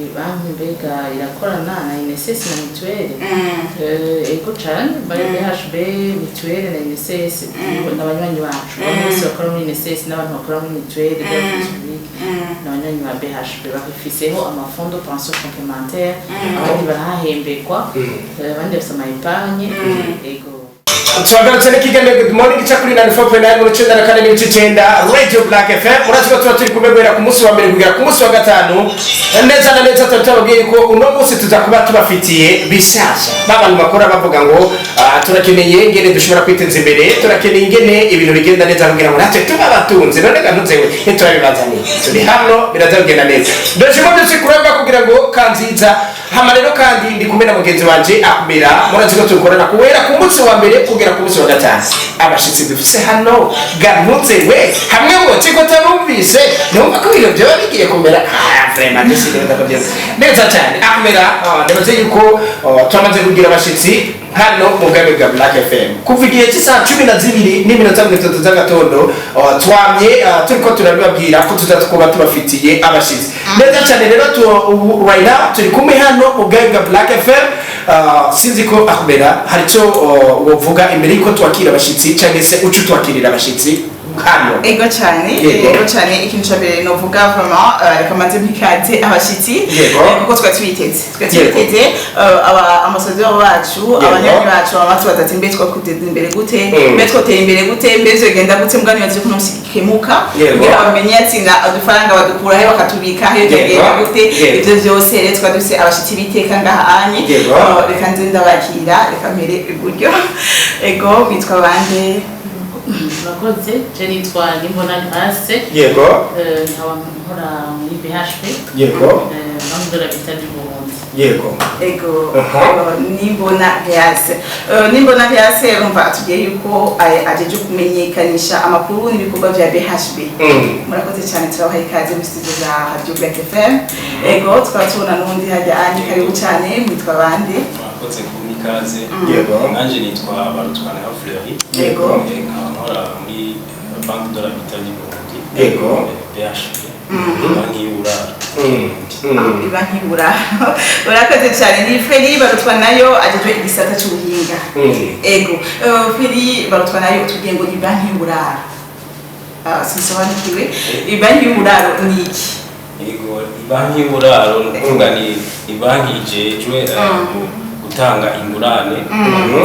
Banki mbega irakorana na INSS na mutuelle? Ego cane. Bari BHB, mutuelle na INSS n'abanywanyi bacu. Abantu bose bakora muri INSS n'abantu bakora muri mutuelle de la fonction publique n'abanywanyi ba BHB. Bafiseho ama fonds de pension complémentaire, abandi barahahembekwa, abandi bafise ama épargne, ego. Turagarutse n'ikiganiro Good Morning gica kuri 94.9, 94.9, Radio Black FM. Urazi ko tuba turi kumwe guhera ku munsi wa mbere kugera ku munsi wa gatanu. Neza na neza tuba tubabwiye ko uno munsi tuza kuba tubafitiye bishasha. Babantu bakora bavuga ngo turakeneye ingene dushobora kwiteza imbere, turakeneye ingene ibintu bigenda neza kugira ngo natwe tuba abatunzi. None ga ntuzewe ntiturabibazaniye, turi hano, biraza kugenda neza. Ndashima byose kuramba kugira ngo kanziza hama. Rero kandi ndi kumwe na mugenzi wanje Ahmera. Murazi ko tukorana kubera ku munsi wa mbere kugera ku munsi wa gatanu. Abashitsi dufise hano gantuze we hamwe ngo kiko tabumvise, numva ko ibintu byaba bigiye kumera vraiment décidé ndakabyiza neza cyane. Ahmera, ndabaze yuko twamaze kugira abashitsi hano mu bwami bwa Black FM kuva igihe cy'isaha 12:30 z'agatondo. Twamye turiko turabibabwira ko tuza kuba tubafitiye abashitsi neza cyane. Rero ubu right now turi kumwe hano mu bwami bwa Black FM. Sinzi ko Ahmera hari icyo wovuga imbere yuko twakira abashitsi, cyangwa se uca utwakirira abashitsi hano. Ego cyane. Ego cyane. Ikintu cya mbere novuga vraiment, reka manze mpikaze abashitsi. Kuko twari tubiteze, twari tubiteze aba ambassadeur bacu, abanywanyi bacu baba batubaza ati: "Mbe twakwiteza imbere gute? Mbe twotera imbere gute? Mbe vyogenda gute?" Mbwa nibaze ko uno musi gikemuka kugira bamenye ati na udufaranga badukura he, bakatubika he, byogenda gute? Ivyo vyose rero twari dufise abashitsi biteka ngaha anye. Reka nze ndabakira, reka mpere iburyo. Ego, bitwa bande? Murakoze. Je nitwa Nimbona Grace. Nkaba nkora muri BHP, Banque de l'Habitat du Burundi. Ego. Nimbona Grace. Nimbona Grace, urumva atubwiye yuko ajeje kumenyekanisha amakuru n'ibikorwa vya BHB. Murakoze cyane, turabaha ikaze muri studio za Radio Black FM. Ego, tukaba tubona n'undi hajya anye. Karibu cyane, mwitwa bande? Murakoze kumpa ikaze. Nanjye nitwa Barutwana Fleury. Nkaba nkora muri Banque de l'Habitat du Burundi. BHP, banki y'uburaro. Iba nkibura. Urakoze cyane. Ni Fleury Barutwa nayo ajejwe igisata c'ubuhinga. Ego. Fleury Barutwa nayo, utubwiye ngo ni banki y'uburaro. Sinsobanukiwe, banki y'uburaro ni iki? Yego, banki y'uburaro ni ukuvuga ni banki ijejwe gutanga ingurane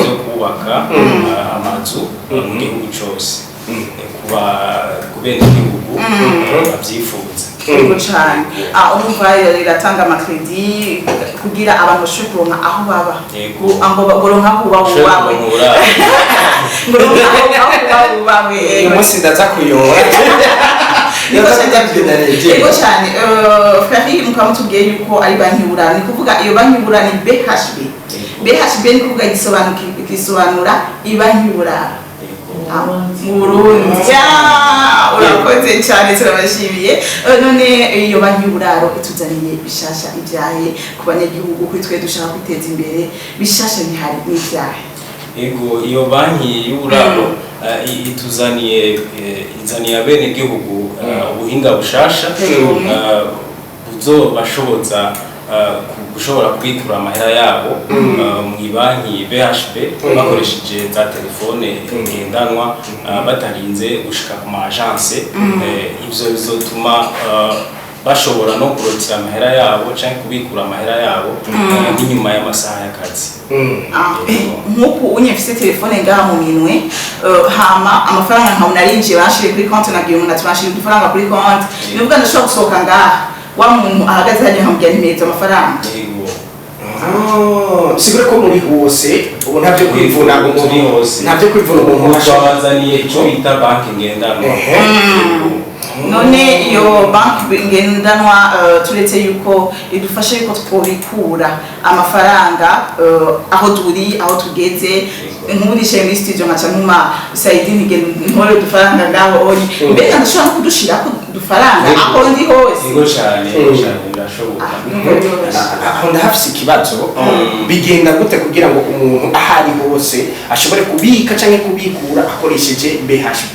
zo kubaka amazu mu gihugu cose, kuba ku benegihugu bavyifuza. Yego cyane. Urumva iratanga ama crédit kugira abantu bashobore kuronka aho baba. Ngo baronka aho uba Ushobora uwawe. kuronka uburaro. Ngo uronke aho uba uwawe. Uyu munsi ndaza kuyora. Niko Ndaza cyane. kugenda neza. Yego cyane. Fleury, mukaba mutubwiye yuko ari banki y'uburaro. Ni kuvuga iyo banki y'uburaro ni BHB. BHB ni kuvuga gisobanura ibanki y'uburaro. Mu Burundi. Ya, urakoze cyane, turabashimiye. None iyo banki y'uburaro ituzaniye bishasha ibyahe ku banyagihugu, kuri twe dushaka kwiteza imbere? Bishasha bihari n'ibyahe? Ego, iyo banki y'uburaro ituzaniye, izaniye abenegihugu ubuhinga bushasha buzobashoboza gushobora kubikura amahera yabo mu banki BHB bakoresheje za telefone ngendanwa, batarinze gushika ku ma agence. Ivyo bizotuma bashobora no kurotira amahera yabo canke kubikura amahera yabo n'inyuma y'amasaha y'akazi. Nk'uku unye mfise telefone ngaha mu minwe, hama amafaranga nkabona arinjiye, banshiriye kuri konti, nabwiye umuntu ati banshiriye udufaranga kuri konti, ni ukuvuga ndashobora gusohoka ngaha, wa muntu ahagaze hariya nkamubwira ntimereze amafaranga? Yego. Sigure ko muri hose ubu ntabyo kwivuna Turi umuntu hose. Ntabyo kwivuna umuntu. Twabazaniye ico bita banki ngendanwa. None iyo banki ngendanwa, turetse yuko idufasha yuko twobikura amafaranga aho turi, aho tugeze, nk'ubu nicaye muri studio nkaca ntuma Saidi ntigenda ntore udufaranga ngaho ori, mbega ndashobora no kudushirako udufaranga aho ndi hose? Yego cyane, yego cyane, birashoboka. Ah, numva byoroshye. Aho ndahafise ikibazo. Bigenda gute kugira ngo umuntu aho ari hose ashobore kubika canke kubikura akoresheje BHB?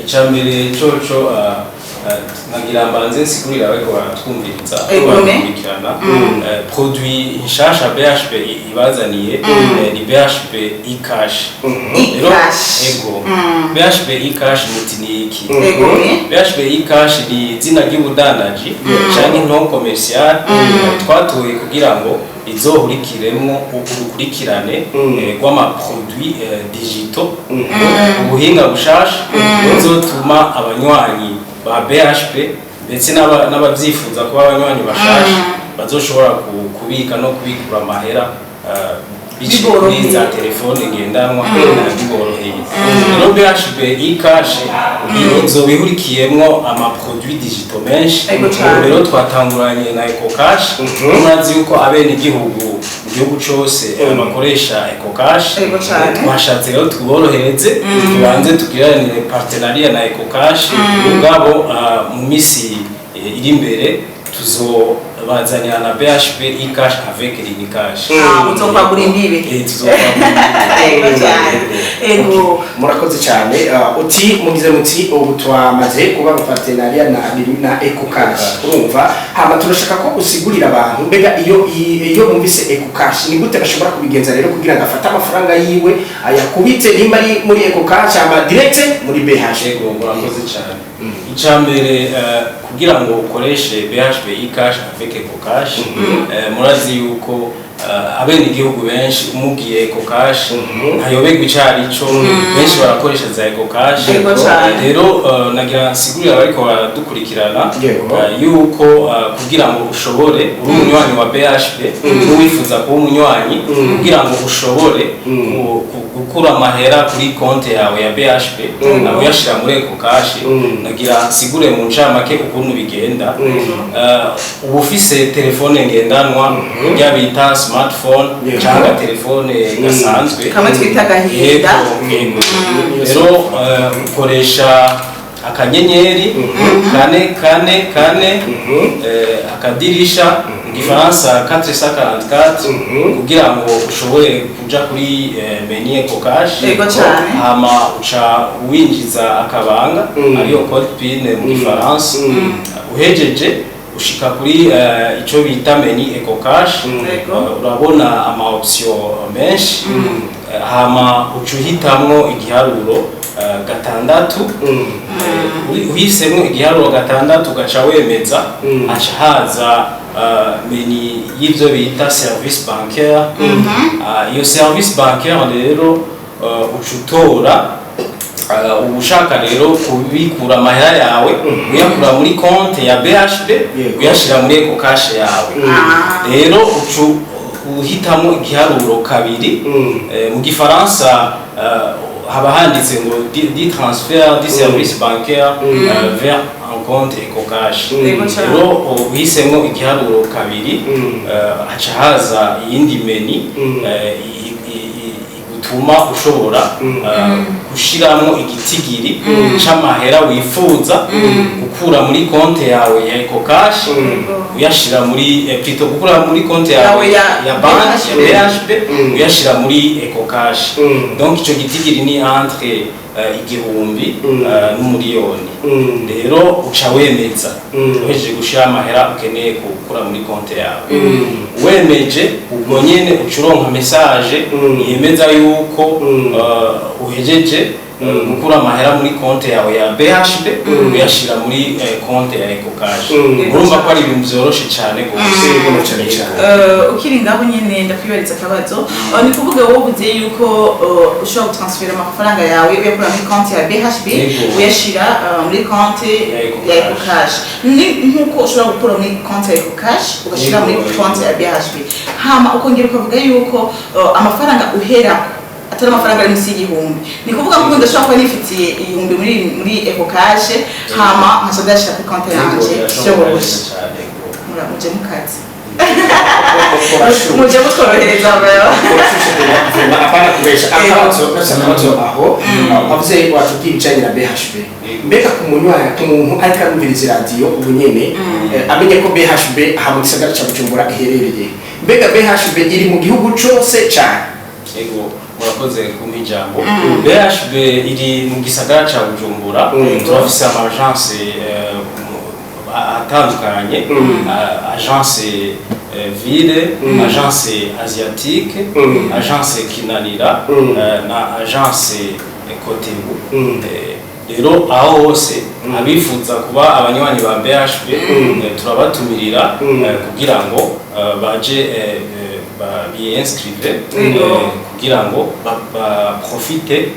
Icya mbere coco Nagira mbanze nsigurira abariko baratwumviriza, Ego, bakurikirana. Produit nshasha BHB ibazaniye ni BHB e-cash. Rero, E-cash. Ego, BHB e-cash muti ni iki? Ego. BHB e-cash ni izina ry'ubudandaji canke nom commercial twatoye kugira ngo izohurikiremwo urukurikirane rw'amaproduit digitaux, ubuhinga bushasha buzotuma abanywanyi ba BHB ndetse n'abavyifuza kuba abanywanyi bashasha bazoshobora kubika no kubikura amahera biciye kuri Biboroheye. za telefone ngendanwa, biboroheye. Rero BHB e-cash izoba ihurikiyemwo amaproduit digitaux menshi. Ego cane. Ubu rero twatanguranye na EcoCash. Murazi yuko abenegihugu mu gihugu cose bakoresha EcoCash. Ego cane. Twashatse rero tuborohereze, tubanze tugiranire partenariat na EcoCash. Mugabo mu misi iri imbere tuzobazanira na BHB e-cash avec Lumicash. Ah, muzokwagura imbibe. Tuzokwagura imbibe. Ego cyane, ego. Murakoze cyane. Uti mugize muti ubu twamaze kuba mu partenariat na EcoCash, urumva. Hama turashaka ko usigurira abantu, mbega iyo bumvise EcoCash ni gute bashobora kubigenza rero kugira ngo afate amafaranga yiwe ayakubite nimba ari muri EcoCash, hama direct muri BH? Ego, murakoze cyane. Icya mbere, kugira ngo ukoreshe BHB e-cash avec EcoCash, murazi yuko abenegihugu benshi umubwiye EcoCash ntayoberwa ico ari cyo. Benshi barakoresha za EcoCash. Yego cane. Rero nagira nsigurira abariko baradukurikirana yuko kugira ngo ushobore, uri umunywanyi wa BHB n'uwifuza kuba umunywanyi, kugira ngo ushobore gukura amahera kuri konte yawe ya BHB uyashira muri EcoCash, nagira nsigure mu ncamake ukuntu bigenda. Uba ufise telefone ngendanwa ya bita smartphone cyangwa telefone gasanzwe. Kamwe twita agahinda. Yego. Rero ukoresha *444 akadirisha, mu gifaransa 444, kugira ngo ushobore kuja kuri menu EcoCash. Yego cane. Hama uca winjiza akabanga, ariyo code PIN mu gifaransa. Uhejeje ushika kuri ico bita menu EcoCash. Urabona ama option menshi. Hama uca uhitamwo igiharuro 6. Uhisemwo igiharuro 6, ugaca wemeza, haca haza menu y'ivyo bita service bancaire. Iyo service bancaire rero uca utora uba ushaka rero kubikura amahera yawe, uyakura muri konte ya BHB uyashira muri EcoCash yawe. Rero uca uhitamo igiharuro 2. Mu gifaransa haba handitse ngo di transfert du service bancaire vers un compte EcoCash. Cane. Rero uhisemo igiharuro 2, haca haza iyindi menu igutuma ushobora gushiramo igitigiri c'amahera wifuza gukura muri konte yawe ya EcoCash uyashira muri plutôt gukura muri konte yawe Yawe ya banki ya BHB. BHB uyashira muri EcoCash. Donc ico gitigiri ni entre 1000 n'umuriyoni. Rero uca wemeza uhejeje gushira amahera ukeneye gukura muri konte yawe. Wemeje, ubwo nyene uca uronka message yemeza yuko uhejeje gukura amahera muri konte yawe ya BHB uyashira muri konte ya EcoCash. Urumva ko ari ibintu vyoroshe cane gose. Yego, cane cane. Ukiri ngaho nyene ndakwibariza akabazo. Ni kuvuga wowe uvuze yuko ushobora gutransfera amafaranga yawe uyakura muri konti ya BHB uyashira muri konti Ya ya EcoCash. EcoCash, ni nkuko ushobora gukura muri konti ya EcoCash ugashira muri konti ya BHB. Hama ukongera ukavuga yuko amafaranga uherako atari amafaranga ari munsi y'igihumbi. Ni kuvuga ko ndashobora kuba nifitiye 1000 muri EcoCash, hama nkaca ndayashira kuri konti yanje vyoroshe? Cane, yego. Muje mukazi, muje mutworohereza bro. Apana kubesha, akabazo nafise akabazo aho wavuze, watubwiye ibijanye na BHB. Mbega ku munywanyi, ku muntu ariko arumviriza iradiyo ubu nyene, amenye ko BHB aha mu gisagara ca Bujumbura iherereye, mbega BHB iri mu gihugu cose cane? Ego. Murakoze kumpa ijambo. BHB iri mu gisagara ca Bujumbura. Turafise ama agence atandukanye: agence ville, agence asiatique, agence Kinanira na agence Kotebu. Rero aho hose abifuza kuba abanywanyi ba BHB, turabatumirira kugira ngo baje biinscrive kugira ngo baprofite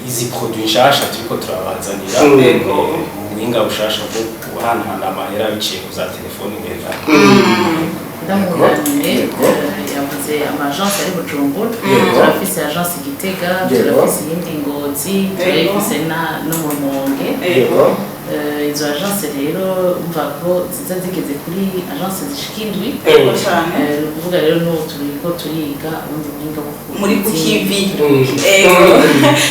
izi produit nshasha turiko turabazanira mu buhinga bushasha bwo guhanahana amahera biciye ku za telefoni ngendanwa. Ndamwunganiye. Yego. Yavuze ama agence ari Bujumbura. Turafise agence i Gitega, turafise iyindi Ngozi, turayifise no mu Rumonge. Izo agence rero umva ko ziza zigeze kuri agence zishika indwi. Yego cyane. Ni ukuvuga rero n'ubu turiko turiga ubundi buhinga bwo Muri kukivi.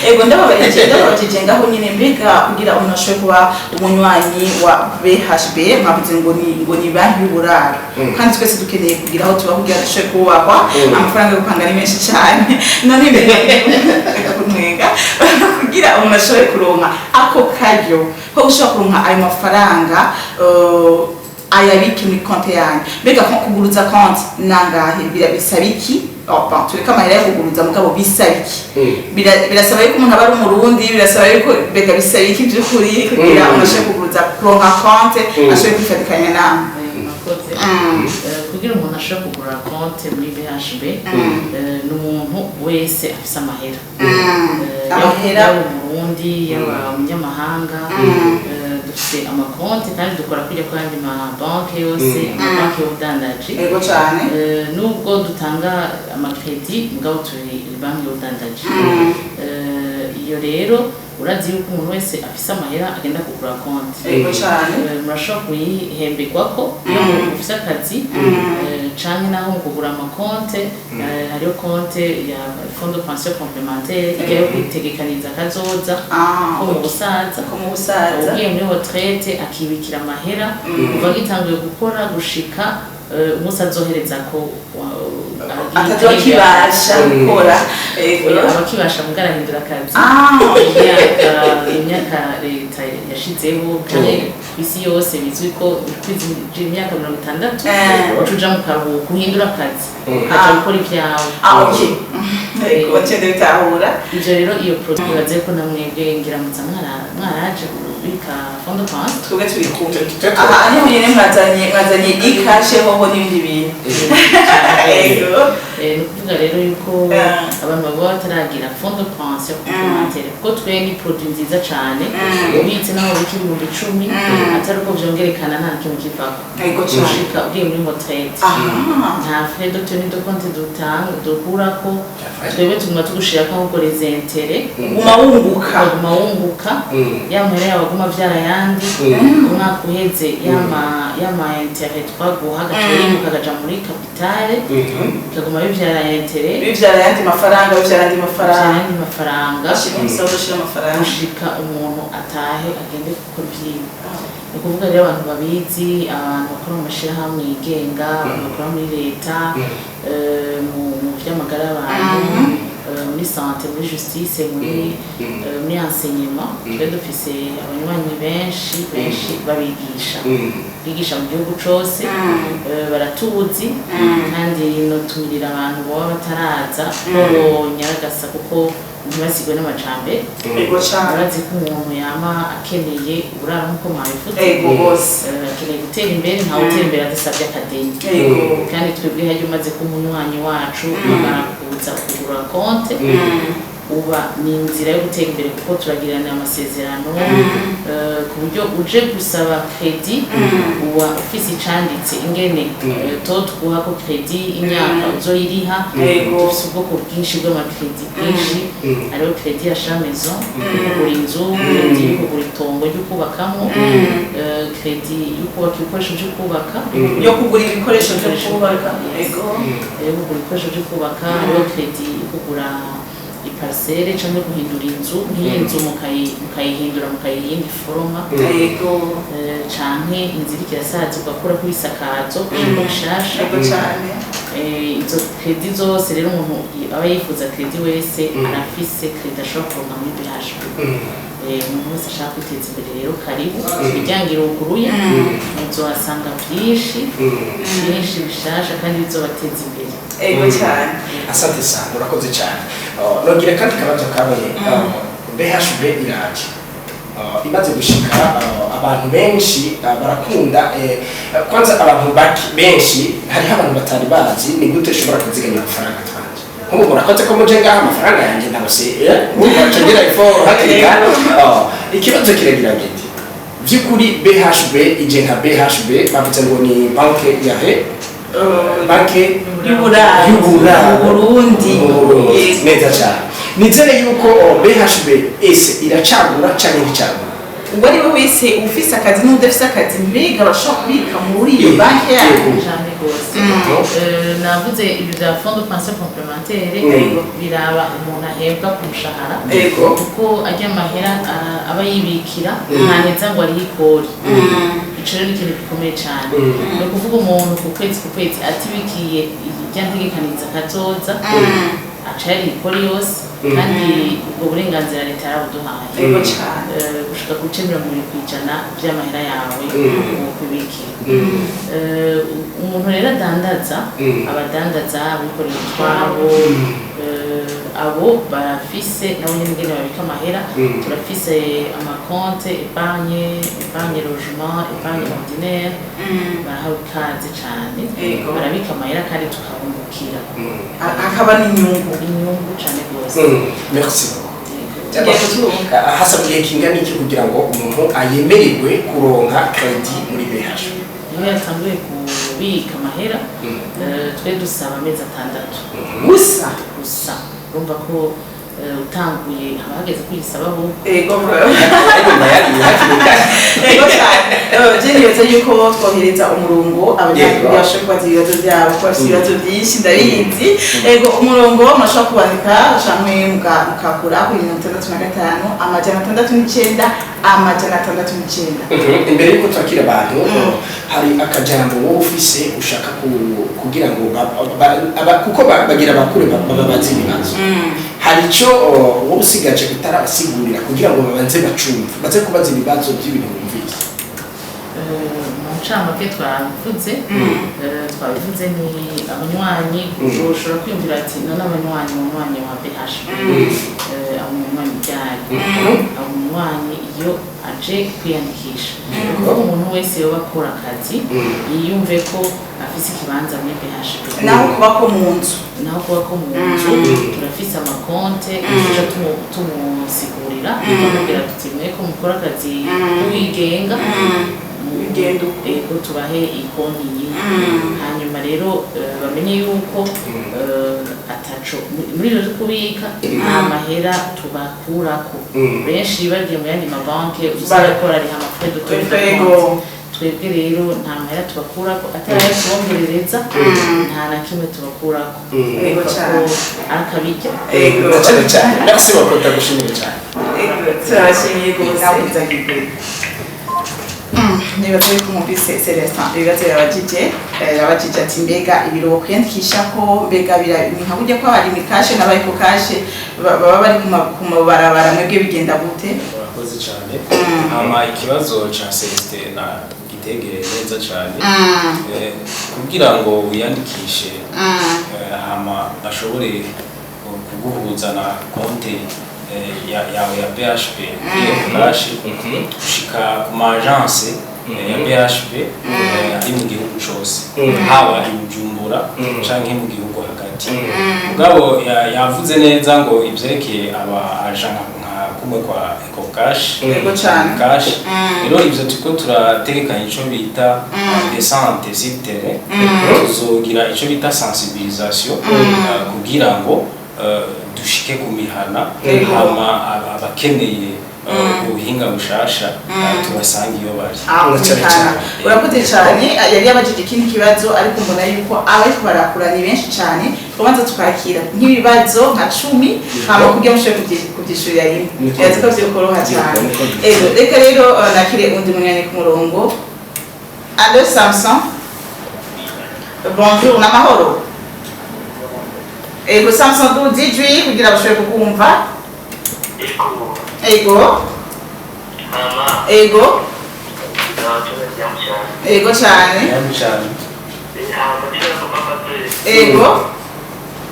Ego, ndababajije ngaho nyine, mbega kugira umuntu ashobore kuba umunywanyi wa BHB, mwavuze ngo ni banki y'uburaro, kandi twese dukeneye kugira aho tuba kugira dushobore kubakwa. Amafaranga yo gupanga ni menshi cyane. None mbega, reka kuntwenga, kugira umuntu ashobore kuronka ako karyo ko gushobora kuronka ayo mafaranga, ayabike muri konti yanyu, mbega ko kuguruza konti nangahe? Bisaba iki? Oh, bon, tureke amahera yo kuguruza, mugabo bisaba iki? Birasaba yuko umuntu aba ari Umurundi? Birasaba yuko, mbega bisaba iki by'ukuri kugira umuntu ashobore kuguruza, kuronka konti, ashobore kwifatikanya nawe? Murakoze. Kugira umuntu ashobore kugura konti muri BHB, ni umuntu wese afise amahera. Amahera. Yaba Umurundi, yaba umunyamahanga. Dufise amakonti kandi dukora kujya ku yandi mabanki yose, amabanki y'ubudandaji. Yego cyane. Nubwo dutanga amakredi, mugabo turi banki y'ubudandaji. Iyo rero urazi yuko umuntu wese afise amahera agenda kugura konti. Yego cyane. Murashobora kuyihemberwako iyo mufise akazi, canke naho mu kugura amakonte. Hariho konte ya fonds de pension complémentaire, ijya yo kwitegekaniza akazoza ko mu busaza. Ko mu busaza. Ugiye muri retraite akibikira amahera kuva agitanguye gukora gushika umunsi azohereza ko Atazoba akibasha gukora. Yego. Oya, aba akibasha muga arahindura akazi. Imyaka leta yashizeho kandi ku isi yose bizwi ko ukwije imyaka 60 uca uja mu karuhuko, uhindura akazi, ukaja gukora ivyawe. Ah, okay, yego, bagenda bitahura. Ivyo rero, iyo produit ibaze ko namwebwe ngira muza mwaraje kubika fonds de pension. Twebwe turi kumwe aha niho nyine mwazanye ikashe hoho n'ibindi bintu. Yego. Ni ukuvuga rero yuko abantu baba bataragira fonds de pension complémentaire, kuko twe ni produit nziza cane. Ubitse naho ubika 10.000, atari uko vyongerekana, nta kintu kivako Yego cyane. gushika ugiye muri retraite. Nta frais de tenue de compte dutanga, dukurako. Twebwe tuguma tugushirako ahubwo les intérêts. Guma wunguka. Ukaguma wunguka, ya mahera yawe aguma avyara ayandi. Umwaka uheze, yama intérêt twaguha agaca yimuka agaja muri capitale, bikaguma bivyara intérêt. Bivyara ayandi mafaranga, bivyara ayandi bivyara mafaranga. Ayandi mafaranga. Ashira umusaruro, ushira amafaranga. Gushika umuntu atahe agende gukora ivyiwe. Ni ukuvuga rero abantu babizi, abantu bakora mu mashirahamwe yigenga, abantu bakora muri leta, mu vy'amagara y'abantu, muri santé, muri justice, muri enseignement. Twe dufise abanywanyi benshi benshi babigisha, bigisha mu gihugu cose. Baratuzi kandi notumirira abantu baba bataraza ko bonyaragasa, kuko ntibasigwe n'amajambere. Yego cyane. Urazi ko umuntu yama akeneye uburaro nk'uko mwabivuze. Yego rwose. Akeneye gutera imbere, ntawe utera imbere adasabye akadeni. Kandi twebwe hajya umaze kuba umunywanyi wacu, umara kuza kugura konte, uba ni inzira yo gutera imbere, kuko turagirana amasezerano ku buryo uje gusaba crédit uba ufise icanditse ingene to tuguha ko crédit, imyaka uzoyiriha. Dufise ubwoko bwinshi bw'amakredi bwinshi. Hariho crédit ya achat maison, kugura inzu, crédit yo kugura itongo ryo kubakamo, crédit yo kubaka ibikoresho byo kubaka. Yo kugura ibikoresho byo kubaka. Yego. Yo kugura ibikoresho byo kubaka. Hariho crédit yo kugura iparcelle cyangwa guhindura inzu, nk'iyi nzu mukayihindura mukayiha iyindi forme, canke inzu iriko irasaza ugakurako ibisakazo ushirako bishasha. Yego cyane. Izo crédit zose rero, umuntu aba yifuza crédit wese arafise crédit ashobora kuronka muri BHB. Umuntu wese ashaka kwiteza imbere rero, karibu, imiryango iruguruye, muzohasanga byinshi byinshi bishasha kandi bizobateza imbere. Ego cyane. Asante sana, urakoze cyane. Nongera kandi kabazo kamwe. BHB iraje. Imaze gushika, abantu benshi barakunda, kwanza abantu benshi, hariho abantu batari bazi ni gute ushobora kuziganya amafaranga twanje. Nk'ubu murakoze ko muje ngaha, amafaranga yanjye ndarose, urumva nca ifo hakiri kare. Ikibazo kiragira giti: by'ukuri BHB ije nka BHB, bavuze ngo ni banke yahe? Banke y'uburaro. Y'uburaro. Mu Burundi. Mu Burundi. Yego. Neza cyane. Nizere yuko BHB ese iracagura canke nticagura? Uwo ari we wese, ufise akazi n'udafise akazi, mbega bashobora kubika muri iyo banki yabo? Yego. Cyane rwose. Navuze ibyo bya fonds de pension complémentaire, biraba umuntu ahembwa ku mushahara, kuko ajya amahera aba yibikira, ntaheza ngo arihe ikori. Ico rero ni ikintu gikomeye cyane. Ni ukuvuga umuntu ku kwezi atibikiye irya ntegekaniza kazoza, aca yariha ikori yose, kandi ubwo burenganzira leta yarabuduhaye. Yego cyane. Gushika ku bice 20% vy'amahera yawe kubikira. Umuntu rero adandaza, abadandaza, abikorera utwabo, abo barafise nabo nyene ingene babika amahera. Turafise amakonte épargne, épargne logement, épargne ordinaire. Barahawe ikaze cane. Barabika amahera kandi tukabungukira. Hakaba n'inyungu. Inyungu cane rwose. Merci. Yego. Tugiye kuzuba. Hasabwa igihe kingana iki kugira ngo umuntu ayemererwe kuronka crédit muri BH? Niho yatanguye kubika amahera, twe dusaba amezi 6. Gusa? Gusa. Urumva ko utanguye haba hageze kuyisaba ahubwo. Ego. Ariko ntayariye hakiri kare. Ego cyane. Je nibaza yuko twohereza umurongo abanyagihugu bashobora kubaza ibibazo byabo, kuko bafite ibibazo byinshi, ndabizi. Ego, umurongo murashobora kubandika canke mukakura kuri 65 609 609. Imbere yuko twakira abantu, hari akajambo wowe ufise ushaka kugira ngo kuko bagira bakure baba bazi ibibazo, hari icyo wowe usigaje utarabasigurira kugira ngo babanze bacumve, baze kubaza ibibazo by'ibintu bumvise? Mu ncamake twabivuze, twabivuze ni abanywanyi. Ushobora kwiyumvira ati: "None abanywanyi, umunywanyi wa BHB aba umunywanyi ryari?" Aba umunywanyi iyo aje kwiyandikisha. Ni ukuvuga umuntu wese yoba akora akazi yiyumve ko afise ikibanza muri BHB. Naho kuba ko mu nzu? Naho kuba ko mu nzu, turafise amakonte tuja tumusigurira, tukamubwira tuti: "Mwe ko mukora akazi k'uwigenga, Bigenda uko. Ego, tubahe ikonti iyi." Hanyuma rero bamenye yuko ataco muri ibyo byo kubika, nta mahera tubakurako. Benshi bagiye mu yandi mabanki usanga ko barariha ama frais de compte. Twebwe rero nta mahera tubakurako, atari ayo tubongerereza, nta na kimwe tubakurako. Yego Urumva ko cyane. ari akabirya. Ego. Cyane cyane, merci beaucoup, ndagushimiye cyane. Ego, turabashimiye rwose. Nibaza yuko mwumvise Celestin ibibazo yabajije. Yabajije ati: "Mbega ibiro kwiyandikisha ko mbega ni nka burya ko hari Lumicash n'aba Ecocash baba bari ku mabarabara, mwebwe bigenda gute?" Murakoze cyane. Hama ikibazo ca Celestin na gitegereye neza cyane. Kugira ngo wiyandikishe, hama bashobore kuguhuza na konte yawe ya BHB kuri Ecocash, gushika ku ma agence ya BHB ari mu gihugu cose, haba i Bujumbura canke mu gihugu hagati. Mugabo yavuze neza ngo ivyerekeye aba agent nka kumwe kwa Ecocash, Yego cane. cash rero, ivyo turiko turategekanya ico bita descente sur terrain. Tuzogira ico bita sensibilisation kugira ngo dushike ku mihana, hama abakeneye ubuhinga bushasha tubasange iyo bari. Ah, Cyane cyane. cyane. Urakoze cyane. Yari yabajije ikindi kibazo, ariko mbona yuko abariko barakura ni benshi cyane, twabanza tukakira nk'ibibazo nka 10, hama kugira mushobore kuvyishurira rimwe. Niko. Yazi ko vyokoroha cyane. Niko. Ego, reka rero nakire undi munywanyi ku murongo. Allo, Samson, bonjour, n'amahoro? Ego Samson, duza ijwi kugira bashobore kukumva. Ego. Ego. Mama. Ego. Abaturage cyane. Ego cyane. Yambu cyane. Amaciro kumabaze. Ego.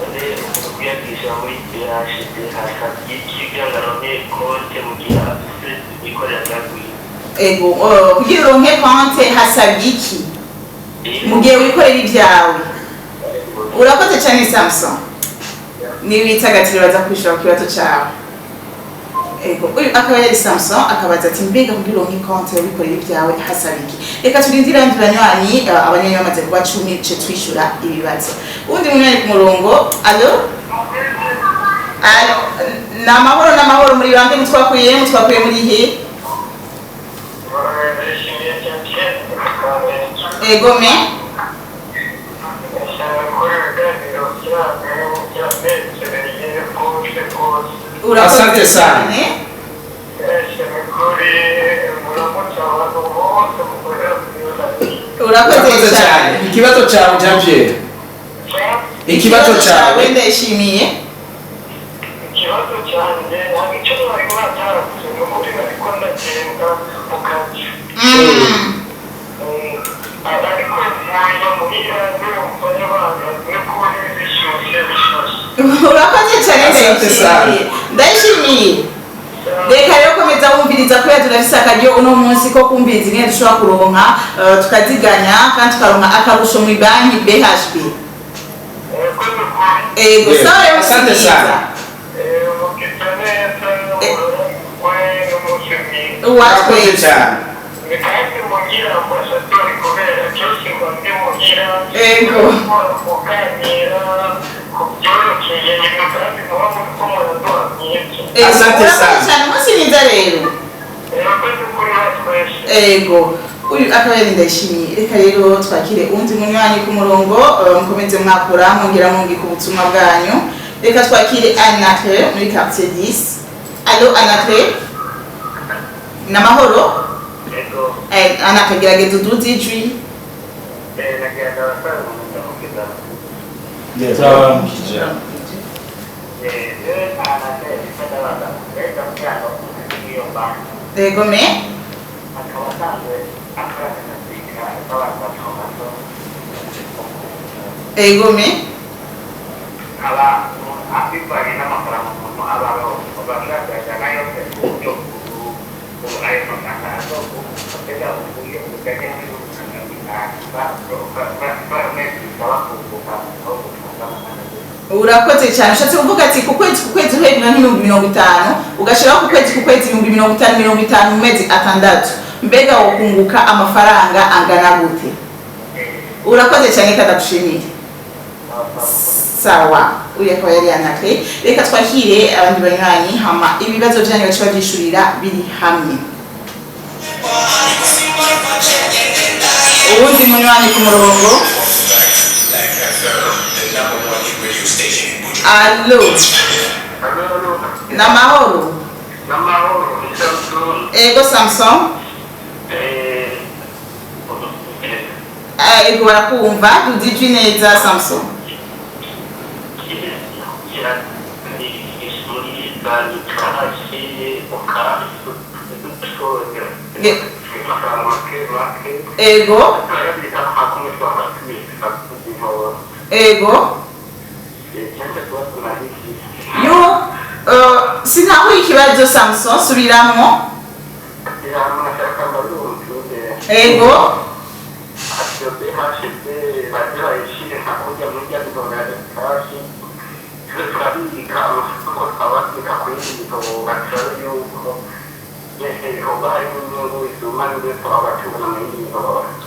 Umuntu kuyagisha muri BHD hasabye kugira ngo aronke konte mu gihe afise yikorera byagwiye. Ego, kugira uronke konte hasabye iki mu gihe wikorera ibyawe? Urakoze cyane Samson, niwitagatire baza kwishura ku kibazo cyawe. Ego, uyu akaba yari Samson, akabaza ati mbega kugira uronke konte wikorera ibyawe hasaba iki? Reka turindire abandi banywanyi, abanywanyi bamaze kuba 10 ce twishura ibibazo. Uwundi munywanyi ku murongo. Allo, allo, ni amahoro, ni amahoro. Muri bande? Mutwakuye muri he? Ego me. Urakoze Asante sana. cyane. Urakoze Urakoze cyane. cyane. Ikibazo cyawe, Jean Pierre, ikibazo cyawe. Ndayishimiye. Ikibazo cyanjye ntabwo icyo mwari mwatanze, ni ukuri nariko ndagenda mu kazi, ariko mvuye muhira ndumva n'abantu n'ukuri bishyushye bishyushye. Urakoze cyane. Asante sana. Ndayishimiye, ndayishimiye. Reka rero komeza wumviriza, kubera turafise akaryo uno munsi ko kumviriza ingene dushobora kuronka, tukaziganya kandi tukaronka akarusho mu banki BHB. Ego, ni ukuri. Ego. Yego. Sawa rero. Asante mwiza. sana. Mugisa neza we n'umunsi mwiza. Urakoze Uwatwese. cyane. Ni kandi mugira ambasaderi kubera byose ngo ndi mugira. Ego. Kuganira ku byerekeye imigambi muba muriko muraduha myiza. Ego, Asante urakoze sana. cyane, umunsi mwiza rero. Ego, ni ukuri wa twese. Ego, uyu akaba yari Ndayishimiye. Reka rero twakire uwundi munywanyi ku murongo. Mukomeze mwakura mwongera mwungika ubutumwa bwanyu. Reka twakire Anacre muri quartier 10. Allo Anacre, namahoro? Ego. Anacre, gerageza uduze ijwi. Nagenda abasaza ndamukiza. Turabaramukije. Ego me. Akaba asanzwe akorana na sika n'abantu bato bato. Ego me. Aba bivanye n'amafaranga umuntu aba aronka bagaragaza yose ku buryo ubu ayo mafaranga azokumbega uburyo bujyanye n'ibihumbi bisaba kunguka aho gufunga amafaranga. Urakoze cyane. Ushatse kuvuga ati ku kwezi ku kwezi uhembwa nk'50,000, ugashyiraho ku kwezi ku kwezi 50,000 50 mu mezi 6, mbega wokunguka amafaranga angana gute? Urakoze cyane, kadagushimiye. Sawa, uyu akaba yari Anakre. Reka twakire abandi banywanyi, hama ibibazo byanyu baca babyishurira biri hamwe. Uwundi munywanyi ku murongo. Allo, namahoro? N'amahoro, ni Samson. Ego Samson. Ego, barakumva. Duza ijwi neza Samson. Muri banki Ego. Ego. Yo, sinahuye ikibazo Samson, subiramwo. Ego.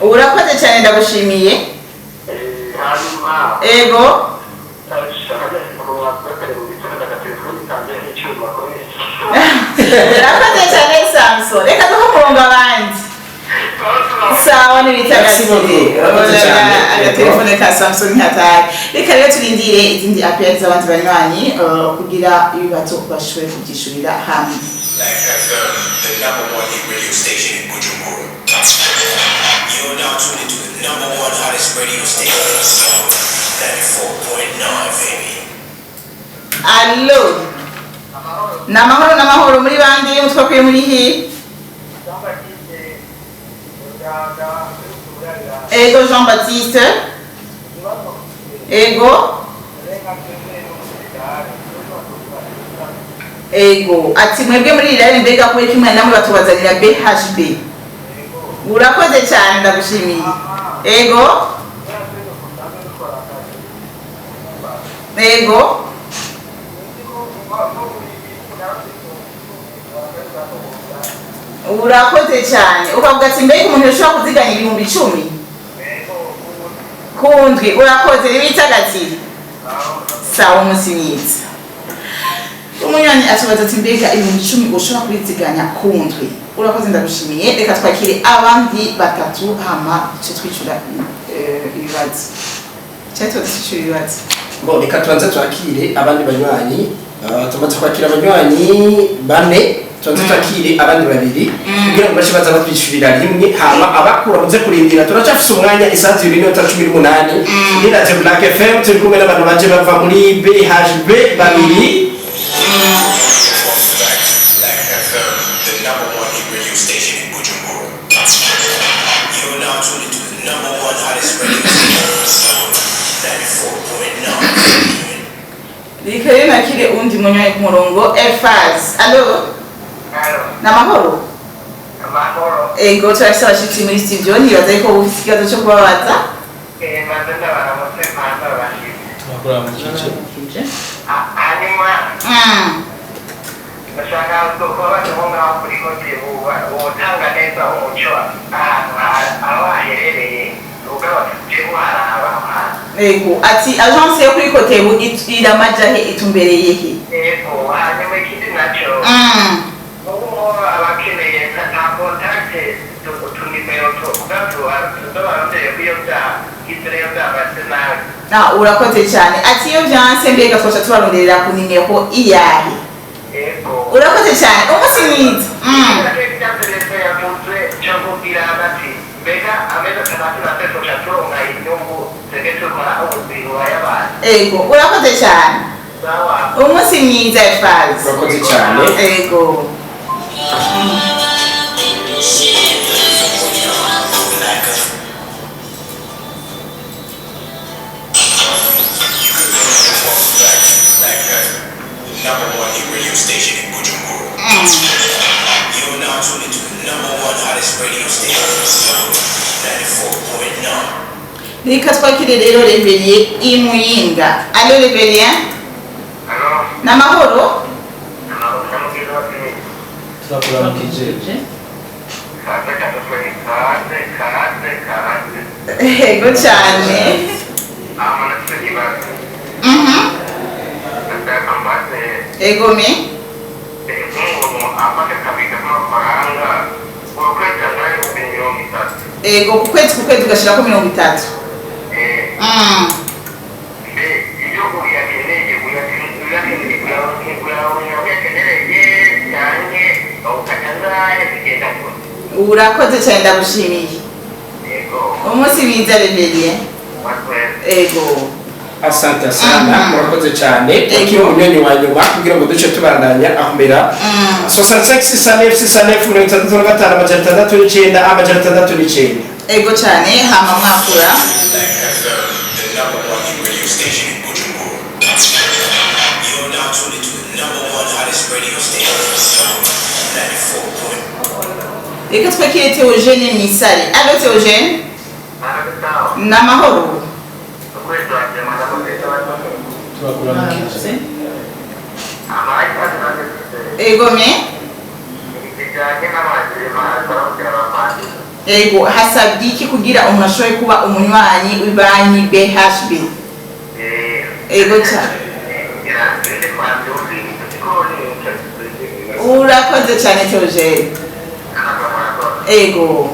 Urakoze cyane, ndagushimiye. Ego. Urakoze cyane Samson, reka duhe umurongo abandi. Sawa. Merci beaucoup. Urakoze cyane. Agatelefone ka Samson ntihatari. Reka rero turindire izindi appel z'abandi banywanyi, kugira ibibazo bashobore kubyishurira hamwe. Black FM, the number one hit radio station in Bujumbura. You're now tuned into the number one hottest radio station in the 94.9, baby. Allo, ni amahoro, ni amahoro. Muri bande mutwakuye? Muri hi? Ego, Jean Baptiste, ego ego. Ati mwebwe muri rirare, mbega kubera ko umwana namwe batubazanira BHB? Urakoze cyane, ndagushimiye. Ego ego. Urakoze cyane. Ukavuga ati mbega umuntu yashobora kuziganya 10,000 kundwi? Urakoze, ibitagatifu. Sawa, umunsi mwiza. Umunywanyi atubaza ati mbega 10,000 ushobora kubiziganya kundwi? Urakoze, ndagushimiye. Reka twakire abandi batatu, hama duce twicura ibibazo cyangwa tuba twicura ibibazo. Bon, reka tubanze twakire abandi banywanyi. Tumaze kwakira abanywanyi bane, tubanze twakire abandi babiri kugira ngo bace baza batwishyurira rimwe, hama abakura muze kurindira. Turacyafise umwanya, isaha 2:18. Ni Radio Black FM, turi kumwe n'abantu baje bava muri BHB babiri. Welcome back to Black FM, the number one hit radio station in Bujumbura. You are now tuned into the number one hottest radio station, 94.9. Reka rero nakire uwundi munywanyi ku murongo, Elfaz. Allo, ni amahoro? Amahoro. Ego, turafise abashitsi muri studio, nibaza yuko uba ufise ikibazo cyo kubabaza. Maze ndabaramutse, manza abashitsi. Turakora mu kice. Kije. Hanyuma ndashaka kubabaza nko ngaho kuri hoteli wotanga neza umuco ahantu aho haherereye, ubwo tuje kuharaba aho hantu. Ego, ati agence yo kuri Kotebu iramaja he, itumbereye he? Ego, hanyuma ikindi naco, ubu nko abakeneye nta contact, utunimero tuzobarondere ko iyo byagize rero byabatse nabi. Ah, urakoze cyane. Ati iyo vyanse, mbega twoca tubaronderera ku nimero iyahe? Ego. Urakoze cyane, umunsi mwiza. Leta yavuze cyo kubwira ati mbega amezi 6 na tuca turonka inyungu twebwe dukora ubuzima y'abantu. Ego, urakoze cyane. Sawa. Umunsi mwiza, Elfaz. Urakoze cyane. Ego. Black FM. Welcome back to Black FM, the number one hit radio station in Bujumbura. You are now tuned into the number one hottest radio station, 94.9. Reka twakire rero Reverie imuyinga. Allo, Reverie. Allo. Ni amahoro? Namubwira bati Turakora mu kice. Kije. Kaze kaze kaze kaze kaze. Ego cyane. Amanatse ikibazo. Ndashaka mbaze. Ego me. Nk'umuntu afata akabika k'amafaranga ukwezi angana 30,000. Ego, ku kwezi ugashirako 30. Mbe iyo uyakeneye uyakenereye cyane ukajya ngahe, bigenda gute? Urakoze cyane, ndagushimiye. Yego. Umunsi mwiza, Reverie. Wakwezi. Ego. Asante sana, murakoze cyane. Twakire umunywanyi wa nyuma kugira ngo duce tubandanya akumira 65 69 69 65 609 609. Ego cyane, hama mwakura. Black FM, the number one hit radio station in Bujumbura. You are now tuned into the number one hottest radio station, 94. Reka twakire Theogene Misare. Allo, Theogene. Ni amahoro? Turakora mu kice. Mwaramutse. Ego me. Ego, hasabye iki kugira umuntu ashobore kuba umunywanyi w'ibanki BHB? Ego cyane. Urakoze cyane, Theogene. Ego,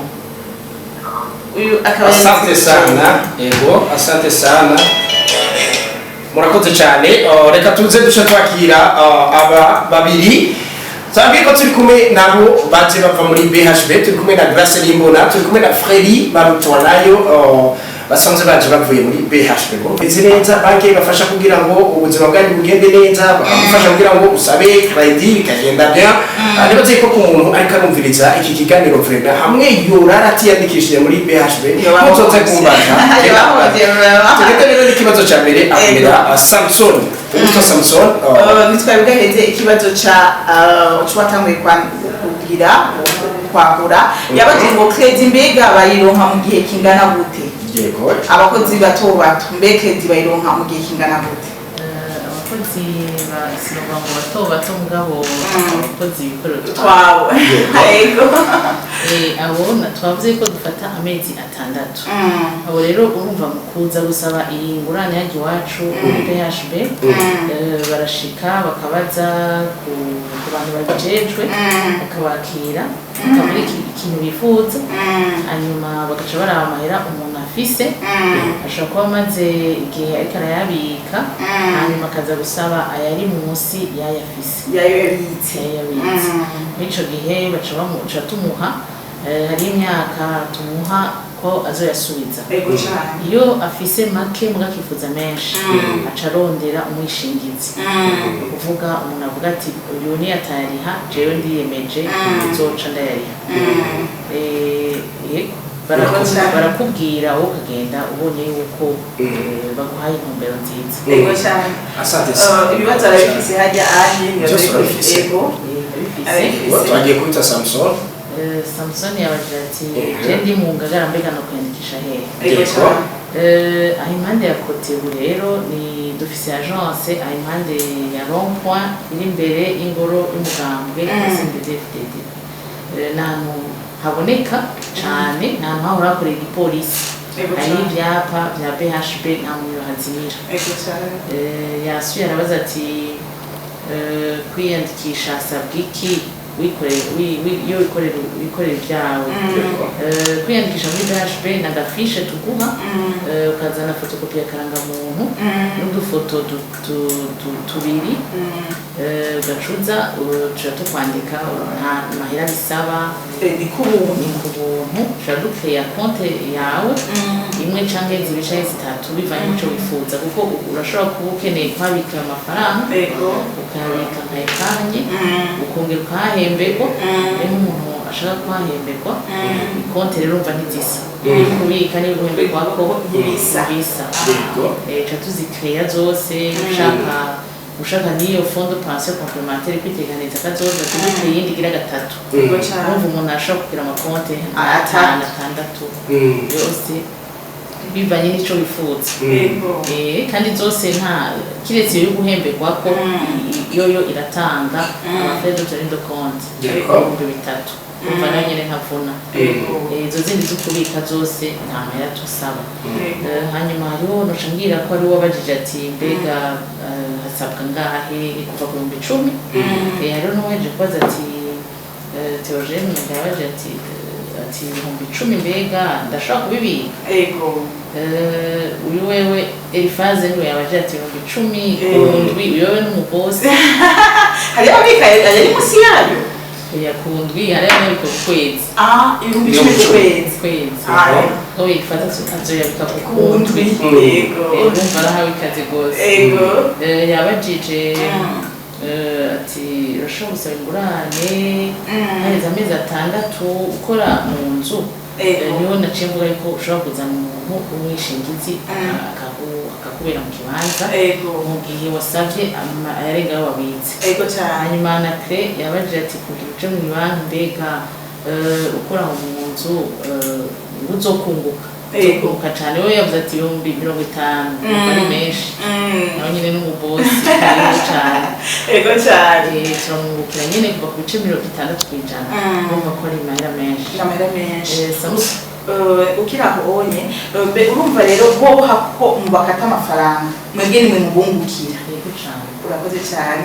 uyu akaba yari Asante sana. Ego, asante sana, murakoze cyane. Reka tuze duce twakira aba babiri. Twabwiye ko turi kumwe nabo baje bava muri BHB. Turi kumwe na Grace Limbona, turi kumwe na Fredy Barutwanayo. Basanzwe baje bavuye muri BHB. Izi neza banki ibafasha kugira ngo ubuzima bwanyu bugende neza, bakagufasha kugira ngo usabe crédit bikagenda bien. Nibaze ko ku muntu ariko arumviriza iki kiganiro, vraiment hamwe yorara atiyandikishije muri BHB, muzoze kumbaza. Tugende rero n'ikibazo cya mbere akumira Samson, uwitwa Samson. Nitwari bwaheze ikibazo ca c'uwatanguye kugira kwagura, yabajije ngo crédit mbega bayironka mu gihe kingana gute? Abakozi bato bato, mbe crédit bayironka mu gihe kingana gute? Abakozi ba, sinovuga ngo bato bato, mugabo abakozi bikorera utwabo. Twabo, yego. Abo twavuze ko dufata amezi 6. Abo rero urumva mu kuza gusaba iyi ngurane yajya iwacu muri BHB, barashika bakabaza ku bantu babijejwe, bakabakira, bakavuga ikintu bifuza, hanyuma bagaca baraba amahera umuntu afise. Ashobora kuba amaze igihe ariko arayabika, hanyuma akaza gusaba ayari munsi y'ayo afise, yayo yabitse. Yayo yabitse. Muri ico gihe baca bamuca tumuha, hari imyaka tumuha ko azoyasubiza. Ego cane. Iyo afise make muga akifuza menshi, aca arondera umwishingizi. Ni ukuvuga umuntu avuga ati: "Uyu niyatayariha, jewe ndiyemeje nzoca ndayariha." Yego, barakubwira, wowe ukagenda ubonye yuko baguhaye intumbero nziza. Ego cane. Asante. Ibibazo arabifise hajya anye. Byose urabifise. Ego. Arabifise. Arabifise. Twagiye kwita Samson. Samson yabajije ati: "Je ndi mu Ngagara, mbega no kwiyandikisha hehe?" Ego cane. Aho impande ya Kotebu rero ni dufise agence aho impande ya rond point iri imbere y'ingoro y'umugambwe CNDD-FDD. Ni ahantu haboneka cane, ni ahantu hahora hakorera igipolisi. Hariho ivyapa vya BHB, nta muntu yohazimira. Ego cane. Yasuye arabaza ati: "Kwiyandikisha hasabwa iki iyo wikorera ibyawe?" Kwiyandikisha muri BHB ni agafishe tuguha, ukazana fotokopi ya karangamuntu n'udufoto tubiri, ugacuza tuca tukwandika. Nta mahera bisaba. Ni kubuntu. Ni ku buntu. Tuca dukeya konte yawe imwe canke zibiri canke zitatu, bivanye n'ico wifuza, kuko urashobora kuba ukeneye kuhabika amafaranga, ukayabika nka épargne, ukongera ukahahemberwa. Rero nk'umuntu ashaka kuhahemberwa, ikonte rero urumva ntizisa, kubika niyo guhemberwako. Ntibisa. Ntibisa. Ca tuzikeya zose, ushaka n'iyo fonds de pension complémentaire, kwiteganiza kazoza, tugukeye iyindi igira gatatu. Ego cane. Urumva umuntu ashobora kugira amakonte Atatu. atanu, atandatu, yose bivanye n'ico wifuza. Kandi zose nta kiretse iyo guhemberwa ko yoyo iratanga amafrais de tenue de compte 3000, urumva nayo nyene ntavuna. Izo zindi zo kubika zose nta mahera tusaba. Hanyuma hariho noca mbwira ko hariho wabajije ati: "Mbega hasabwa ngahe?" Kuva ku 10,000. Hariho n'uwaje kubaza ati, Theogene yabajije ati 10,000 mbega ndashobora kubibika? Uyu wewe Elifaze niwe yabajije ati 10,000 ku ndwi, uyu wewe n'umubosi. Hariho ababika ayari munsi yayo. Oya, ku ndwi, hariho n'ababika ku kwezi. Ah, 10,000 ku kwezi. Ku kwezi. Ko Elifaze azoyabika ku Ku ndwi. Ego. Urumva arahawe ikaze rwose. Yabajije ati: "Urashobora gusaba ingurane haheze amezi 6 ukora mu nzu?" Niho naciye mvuga yuko ushobora kuzana umuntu w'umwishingizi akakubera mu kibanza mu gihe wasavye ayarenga ayo wabitse. Ego cane. Hanyuma na cre yabajije ati: "Kugira uje mu banki, mbega ukora mu nzu, uzokunguka?" Uzokunguka cane. We yavuze ati 50,000 ari menshi. Nawe nyine n'umubosi, karibu cane. Ego cane. Turamwungukira nyine kuva ku bice 60%. Urumva ko ari amahera menshi. Amahera menshi. Samusi. Ukiri aho onye, mbe urumva rero bo ko mubakata amafaranga, mwebwe nimwe mubungukira? Yego cane. Urakoze cyane.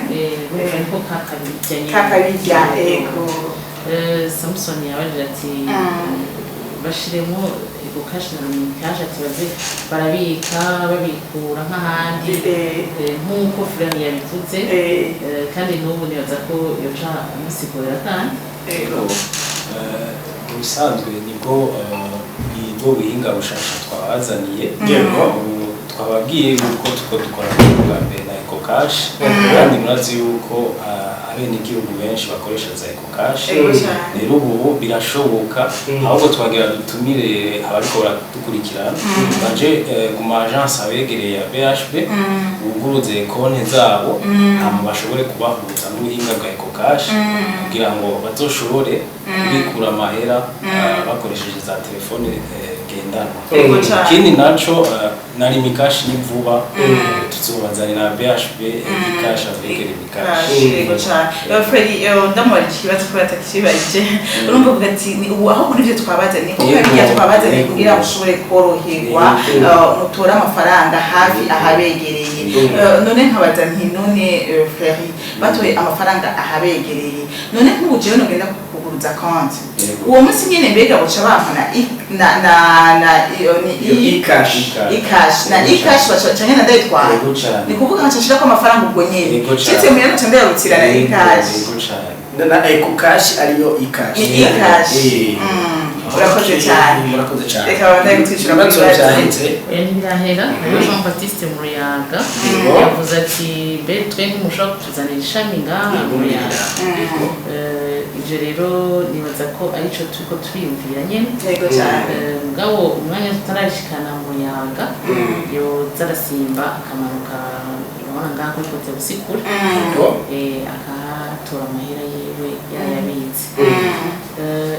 Urumva niko kakabirya nyine. Kakabirya, ego. Samson yabajije ati bashiremo ego cash na Lumicash, ati baze barabika babikura nk'ahandi. Nk'uko Fulani yabivuze, kandi n'ubu nibaza ko yoca amusigurira kandi. Ego. Mu bisanzwe nibwo Nibwo buhinga bushasha twabazaniye. Ubu twababwiye yuko tuko dukora bwa mbere na EcoCash, kandi murazi yuko abenegihugu benshi bakoresha za EcoCash. Ego cyane. Rero ubu birashoboka, ahubwo twagira dutumire abariko baradukurikirana baje ku ma agence abegereye ya BHB, buguruze konti zabo, hama bashobore kubahuza n'ubuhinga bwa EcoCash kugira ngo bazoshobore kubikura amahera bakoresheje za telefone ngendanwa. Ego cyane. Ikindi naco, na Lumicash ni vuba, tuzobazanira BHB Lumicash avec Lumicash. Yego cyane. Freddy, ndamubarije ikibazo kubera atakibajije. Urumva uvuga ati ni ubu aho kuri ibyo twabazaniye, kuko hari twabazaniye kugira ngo ushobore koroherwa, mutore amafaranga hafi ahabegereye. None nkabaza nti none Freddy, batoye amafaranga ahabegereye, none nk'ubu jewe nogenda kuguruza konti uwo munsi nyene, mbega buca bampa na na na na iyo ni Iyo e-cash. E-cash na e-cash baca canke na ndayitwara? Yego cyane. Ni kuvuga nkaca nshirako amafaranga ubwo nyene? Yego cane. Nshitse muhira nkaca ndayarutira na e-cash? Yego cyane. Na EcoCash ariyo e-cash. Ni e-cash. Urakoze cyane. Murakoze cyane. Reka babandanye kutwishyura muri Ibibazo bazi. byaheze. Oya, ntibirahera. Hariho Jean Baptiste Muruyaga yavuze ati mbe twe ntimushobora kutuzanira ishami ngaha mu Ruyaga? Ivyo rero nibaza ko arico turiko turiyumvira nyene. Yego cyane. Mugabo umwanya tutarashikana mu Ruyaga, yoza arasimba akamanuka, urabona ngaha kuri kote busikura, akahatora amahera yiwe yayabitse.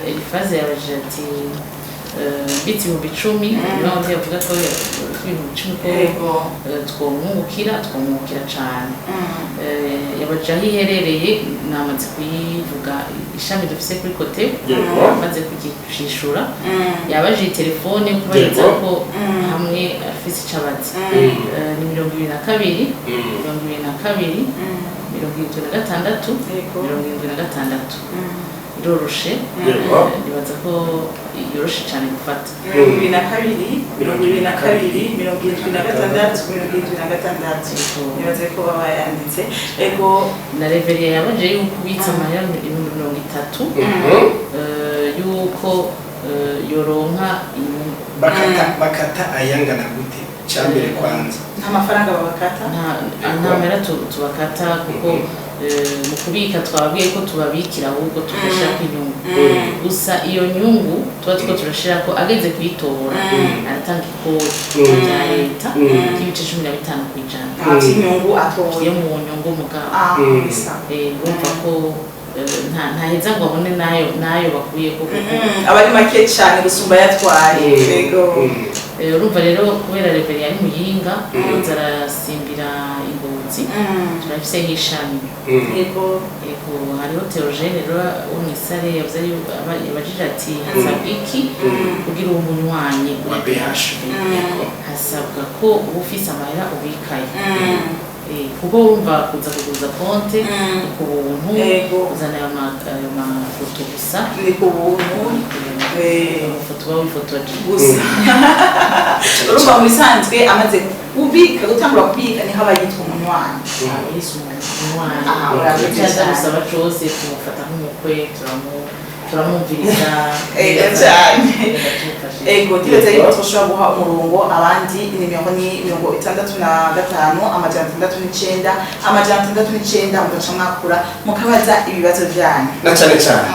Elifaze yabajije ati mbitse 10,000, niba undi yavuga ko 10,000 ko twomwungukira cane. Yabajije aho iherereye, namaze kuyivuga, ishami dufise kuri kote, maze kugishishura. Yabajije telefone kubariza ko hamwe afise ico abaza. Ni 22 22 76 76. Iroroshe. Nibaza ko yoroshe cyane gufata. 22 22 76 76. Nibaze ko baba yanditse. Ego. Na Reveriya yabajije yuko ubitse amahera 30,000, yuko yoronka inyungu. Bakata ayangana gute cyambere kwanza? Nta mafaranga babakata? Nta mahera tubakata, kuko mu kubika twababwiye ko tubabikira, ahubwo tugashyirako inyungu gusa. Iyo nyungu tuba turiko turashirako, ageze kuyitora aratanga ikori rya leta ry'ibice 15%. Nta by'inyungu atoye? Yo mu nyungu mugabo. Ah, bisa. Urumva ko ntaheza ngo abone nayo bakuyeko, kuko Aba ari make cyane gusumba yatwaye. Yego. Urumva rero, kubera Reveri ari Muyinga, yoza arasimbira i Ngozi, turafise nk'ishami. Yego, hariho Theogene rero wo mw'isare yavuze yabajije ati hasabwa iki kugira uwo munywanyi wa BHB? Hasabwa ko uba ufise amahera ubikaye. Kuko wumva kuza kuguza konte ni ku buntu, kuzana ayo mafoto gusa. Ni ku buntu. Amafoto uba wifotoje. Gusa urumva mu bisanzwe amaze kubika, gutangura kubika, niho aba yitwa umunywanyi. Yesu umunywanyi. Ah, urakoze Icyo aza cyane. gusaba cose tumufata nk'umukwe, turamwumviriza. Ego cyane. Tumufashije. Ego, ndibaza yuko twashobora guha umurongo abandi. Nimero ni 65 609 609, mugaca mwakura mukabaza ibibazo byanyu. Na cyane cyane.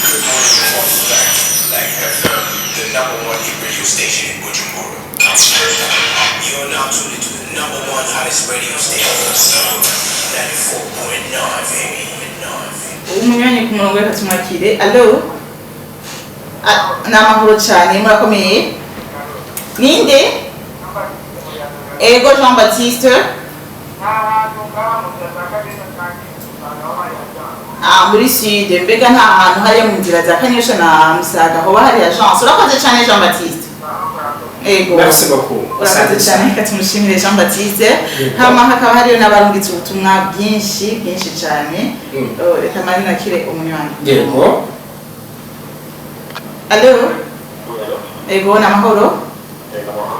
Welcome back to Black FM, the number one hit radio station in Bujumbura. You're now tuned into the number one hottest radio station, 94.9, baby. 9. Umunywanyi ku murongo, reka tumwakire. Allo? Ah, ni amahoro cyane, murakomeye? Ninde? Ego, Jean Baptiste. Ah, muri sud mbega nta hantu hariya mu nzira za Kanyosha na Musaga hoba hari agence? Urakoze cyane, Jean Baptiste. Ego. Merci beaucoup. Urakoze cyane, reka tumushimire Jean Baptiste. Hama hakaba hariyo n'abarungitse ubutumwa bwinshi bwinshi cyane. Oh, reka mari nakire umunywanyi. Yego. Allo? Ego, ni amahoro.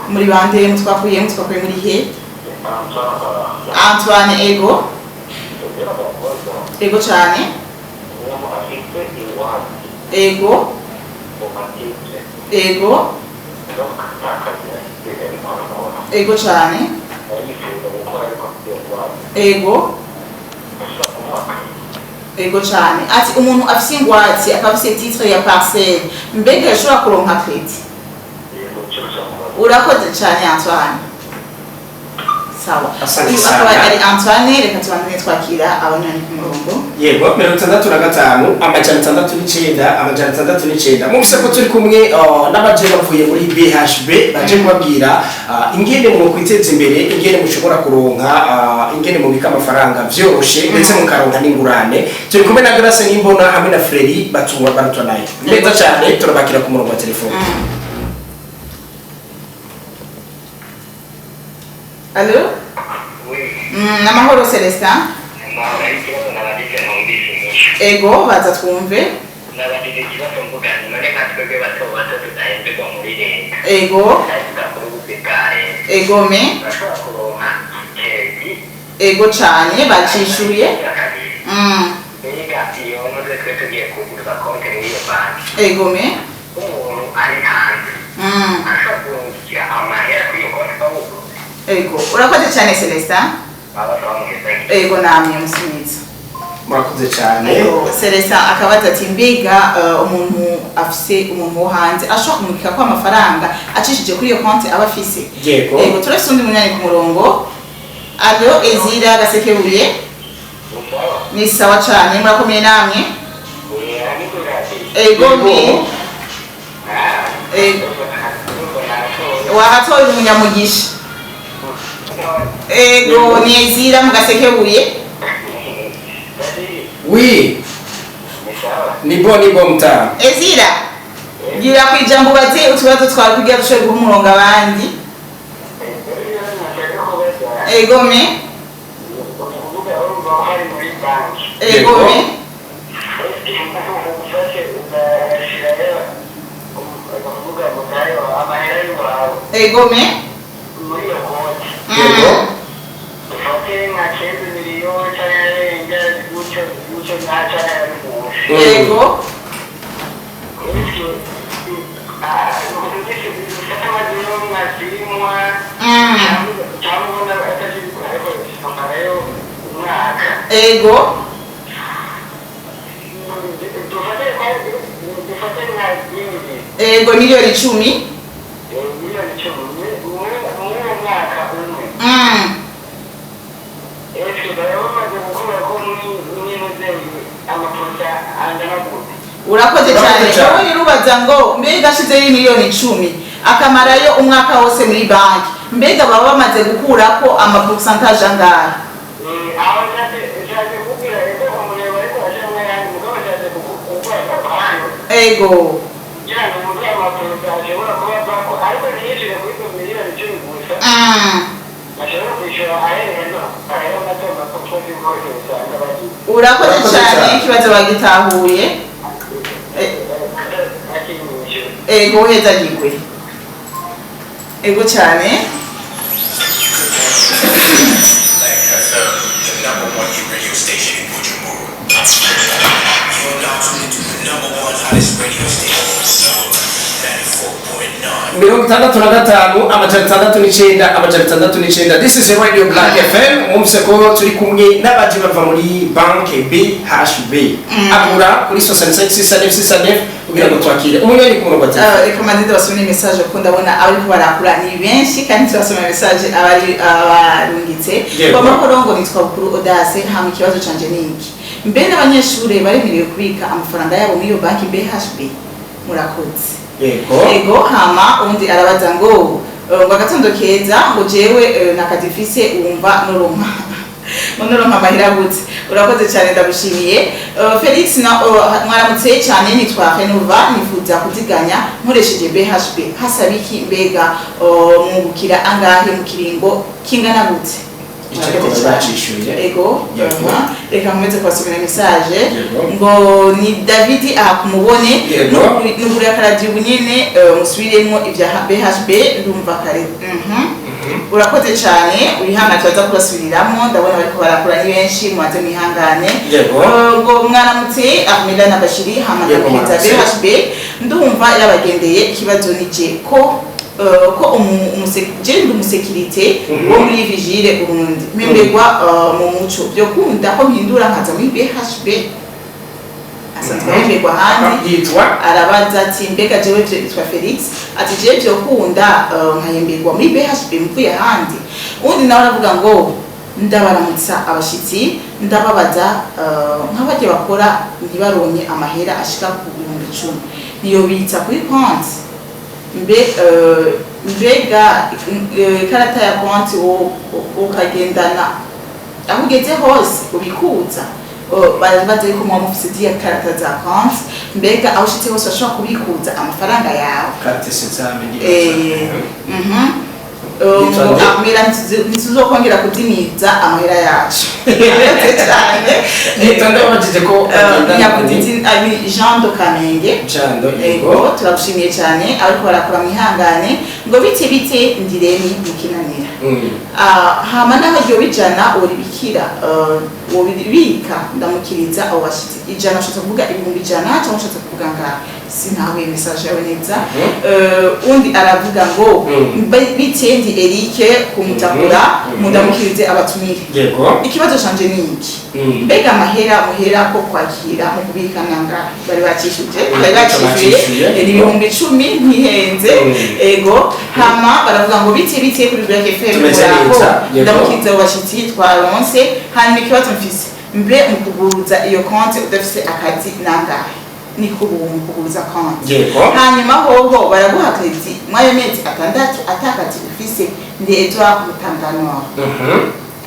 Muri bande? Mutwakuye muri he? Antoine, ego. Ego cyane. Ego. Ego. Ego cyane. Ego. Ego cyane. Ati umuntu afise ingwate, akaba afise titre ya parcelle, mbega yashobora kuronka crédit? Urakoze cyane, Antoine. Sawa. Asante Uyu sana. akaba ari Antoine. Reka tubandane twakira abanywanyi ku murongo. Yego, 65 609 609. Mumvise ko turi kumwe n'abaje bavuye muri BHB, baje kubabwira ingene mwokwiteza imbere, ingene mushobora kuronka, ingene mubika amafaranga vyoroshe, ndetse mukaronka n'ingurane. Turi kumwe na Grace Nimbona hamwe na Freri Batungwa Barutwanayo. Neza cyane, turabakira ku murongo wa telefone. Allo? Namahoro, Celestin. Ikibazo nabajije numvise inyishu. Ego, baza twumve. Nabajije ikibazo mvuga nti none nka twebwe bato bato tudahemberwa muri leta, kandi tudakora ubuzi bwa leta, Egome. Turashobora kuronka crédit? Ego cyane, bacishuye. Ya kabiri, mbega iyo ntuze twe tugiye kuguruza konti muri iyo banki, Egome. umuntu ari hanze ashobora kurungikira amahera kuri iyo konti bawuguze? Ego, urakoze cyane, Celestin. Baba bamuheza. Ego, namwe musubiza. Murakoze cyane. Ego, Celestin akabaza ati mbega umuntu afise, umuntu wo hanze ashobora kumurika ko amafaranga acishije kuri iyo konti aba afise? Yego. Ego, turafise undi munywanyi ku murongo. Allo, Ezira Gasekebuye. Ni sawa cyane, murakomeye namwe? Ego me. Ego. Wahatoye umunyamugisha. Ego, ni Ezira mu Gasekebuye. Oui, ni bon, ni bon mtaa. Ezira, gira ku ijambo, ubaze utubazo twawe kugira dushobore guha umurongo abandi. Ego me. Ego me. Ego me. Yego. Dufate nka 9 miliyoni cyangwa arenga gutyo gutyo, nta cyangwa ari munsi. Ego. Dufate amazina nka zimwa cyangwa ubona atari, ariko amarayo umwaka. Ego. Dufate nka 10. Ego, miliyoni 10. Miliyoni 10 muri uwo mwaka umwe. Ese baba bamaze gukora ko n'inzego amakosa angana gute? Urakoze cyane. Urakoze cyane. Wowe rero ubaza ngo mbega ashizeyo miliyoni 10 akamarayo umwaka wose muri banki, mbega baba bamaze gukurako amapourcentage angahe? Aho nshatse kubwira ego umureba, ariko ashyiramo ayandi, mugabo nshatse gukora akantu Ego. kugira ngo umugabo amakosa ashobora kuba avako, ariko ntiyishyure kuri izo miliyoni 10 gusa. Ashobora kwishyura aherewe ahera mato mato kuko bose usanga bagiye. Urakoze Urakoze cyane. cyane. Ikibazo bagitahuye. Akinyishyura. Ego, hezagirwe. Ego cyane. Black FM, the number one hit radio station in Bujumbura. You are now tuned into the number one hottest radio station, 94.9. 65 609 609. This is Radio Black FM. Mwumvise ko turi kumwe n'abaje bava muri banke BHB. Agura kuri 65 69 69 kugira ngo twakire umunywanyi ku murongo wa telefone. Reka manze basome message, kuko ndabona abariko barakura ni benshi kandi tubasoma message abari abarungitse. Yego. Kwa mahoro, ngo nitwa Bukuru Audace. Hama ikibazo canje ni iki: mbe n'abanyeshure baremerewe kubika amafaranga yabo muri iyo banki BHB? Murakoze. Yego. Ego. Hama undi arabaza ngo ngo agatondo keza, ngo jewe nakazi mfise, wumva noronka, ngo noronka amahera gute? Urakoze cyane, ndagushimiye. Felix na mwaramutse cyane, nitwa Renova, nifuza kuziganya nkoresheje BHB, hasaba iki? Mbega mwungukira angahe mu kiringo kingana gute? Ico ariko bacishuye. Ego. Yego. Reka nkomeze kubasomera message. Yego. Ngo ni David aha kumubone. Yego. Nugura akaradiyo ubu nyene, musubiremwo ibya BHB, ndumva kare. Urakoze cyane, wihangane, turaza kubasubiriramo. Ndabona bariko barakura ni benshi, mubanze mwihangane. Yego. Ngo mwaramutse Ahmeda na Bashiri, hama Yego, ndamukiriza mwaramutse. BHB, ndumva yabagendeye. Ikibazo ni je ko ko je ndi umusécurité wo muri Vigile Burundi, mpemberwa mu muco, byokunda ko mpindura nkaza muri BHB? Asanzwe ahemberwa ahandi. Yitwa? Arabaza ati mbega jewe vyo, yitwa Felix, ati jewe vyokunda nkahemberwa muri BHB mvuye ahandi? Undi nawe aravuga ngo ndabaramutsa abashitsi, ndababaza nk'abarya bakora ntibaronke amahera ashika ku 10.000, ntiyobitsa kuri konti? Mbe mbega ikarata ya konti ukagendana aho ugeze hose ubikuza? Barabaza yuko muba mufise ziriya karata za konti, mbega aho ushitse hose urashobora kubikuza amafaranga yawe? Carte Sesame. Ngo Nde? Amira, ntituzokongera kudimiza amahera yacu. Murakoze cyane. Yitwa nde wabajije ko Nyakuditi abi Jean de Kamenge. Jando. Ego. Yego. Turagushimiye cyane. Ariko barakora, mwihangane. Ngo bite bite, ndireni mukinanira. Ah, hama naho iryo bijana woribikira, wobibika. Ndamukiriza abo bashitsi. Ijana, ushatse kuvuga 100.000 cyangwa ushatse kuvuga ngaha? Sintahuye message yawe neza. Undi aravuga ngo bite, ndi Eric kumutakura, mundamukirize abatumire. Yego. Ikibazo canje ni iki: mbega amahera muhera ko kwakira mu kubika nangahe? Bari bacishije, bari bacishuye. Bacishuye. Ni 10.000, ntihenze. Ego. Hama baravuga ngo bite bite kuri Black FM? Tumeze Muraho. neza, yego. Ndamukiriza abo bashitsi twaronse. Hanyuma ikibazo mfise, mbe mu kuguruza iyo konti udafise akazi nangahe? Ni kubuntu kuguruza konti? Yego. Hanyuma hoho baraguha crédit mw'ayo mezi 6 atakazi ufise? Ndi Edouard Mutanganwa.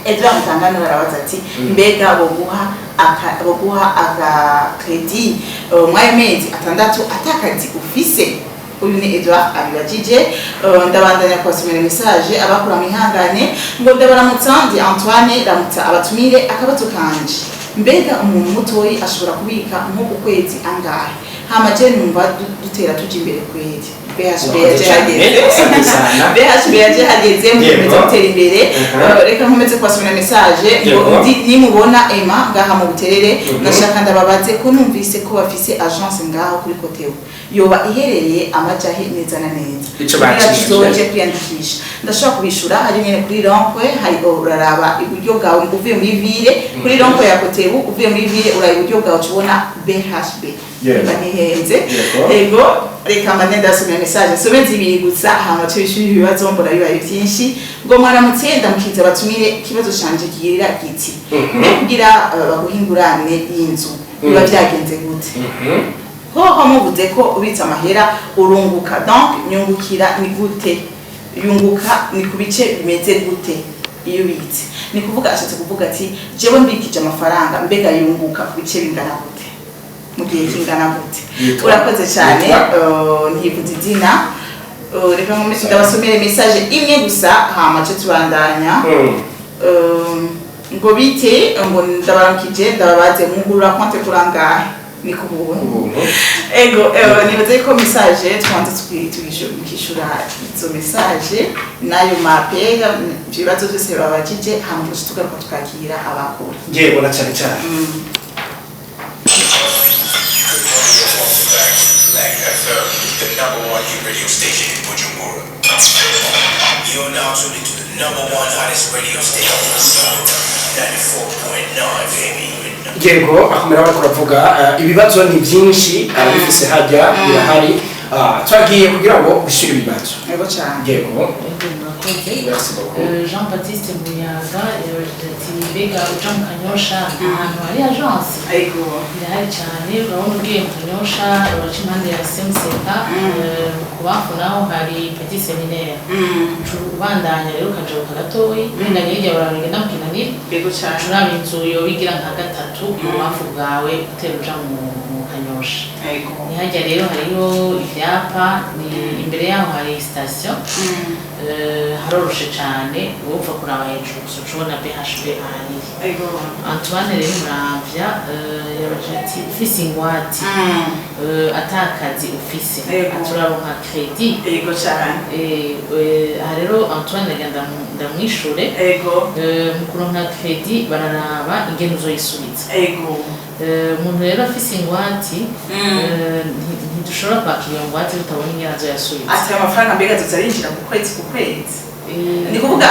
Edouard Mutangano barabaza ati mbega boguha aka crédit mw'ayo mezi 6 atakazi ufise? Uyu ni Edouard abibajije. Ndabandanya kubasomera message, abakura mwihangane. Ngo ndabaramutsa, ndi Antoine, ramutsa abatumire. Akabazo kanje, mbega umuntu mutoyi ashobora kubika nko ku kwezi angahe? Hama je numva dutera tuja imbere kweri. BHB yaje hageze. Asante sana. BHB yaje hageze, mukomeze gutera imbere. Reka nkomeze kubasomera message. Ngo ndi nimubona Emma ngaha mu Buterere, nashaka ndababaze ko numvise ko bafise agence ngaho kuri Kotewo, yoba iherereye amajahe neza na neza? Ico Kugira bacishije. tuzoje kwiyandikisha. Ndashobora kubishura. Hari nyene kuri rond-point, hari uraraba iburyo bwawe uvuye muri ville, kuri rond-point ya Kotebu uvuye muri ville, uraba iburyo bwawe ubona BHB. Mba ntihenze. Yego. Ego, reka mba ndasomera message, nsome zibiri gusa, hama ce bishuri ibibazo mbona bibaye byinshi. Ngo mwaramutse, ndamukiriza abatumire. Ikibazo canje kigira giti: mbe kugira baguhe ingurane y'inzu biba byagenze gute? Hoho muvuze ko ubitse amahera urunguka, donc nyungukira ni gute? Yunguka ni ku bice bimeze gute iyo ubitse? Ni kuvuga, ashatse kuvuga ati jewe mbikije amafaranga, mbega yunguka ku bice bingana gute, mu gihe kingana gute? Urakoze cyane. Yitwa? Ntivuze izina. Reka nkomeze ndabasomere message imwe gusa, hama ce tubandanya. Ngo bite, ngo ndabaramukije, ndababaze mwugurura konte kurangahe? Ni ku buntu. Ubuntu. Ego, nibaze ko message twanze tukishura izo message n'ayo mapera, ibibazo byose babajije, hama tugaca tugaruka tukakira abakura. Yego, na cyane cyane. Welcome back to Black FM, the number one hit radio station in Bujumbura. You're now tuned into the number one hottest radio station, 94.9, baby. Yego, akomera bariko uravuga, ibibazo ni byinshi, arabifise hajya birahari. Ah, twagiye kugira ngo bishyure ibibazo. Ego cyane. Yego. Ego, murakoze. Merci beaucoup. Jean Baptiste Muyaga yabaje ati mbega uja mu Kanyosha nta hantu hari agence? Ego. Birahari cyane. Urabona ugiye mu Kanyosha uraca impande ya Semseka, ku bafu naho hari petit séminaire. Uca ubandanya rero ukajabuka gatoyi, urenganye hirya barabigenda mu Kinanira. Ego cyane. Uca uraba inzu yoba igira nka gatatu ibubamfu bwawe utera uja mu Kanyosha. Muhosha. Ego. Ntihajya rero hariho ivyapa, ni imbere yaho hari station. Haroroshe cane, wopfa kuraba hejuru gusa uca ubona BHB ahariye. Ego. Antoine rero muramvya, yabajije ati ufise ingwate, atakazi ufise, Ego. aturaronka crédit? Ego cyane. Aha rero Antoine nagira ndamwishure. Ego. Mu kuronka crédit bararaba ingene uzoyisubiza. Ego. Umuntu rero afise ingwate, ntidushobora kwakira iyo ngwate tutabona ingene azoyasubiza. Ati amafaranga mbega azoza arinjira ku kwezi ku kwezi? Ni kuvuga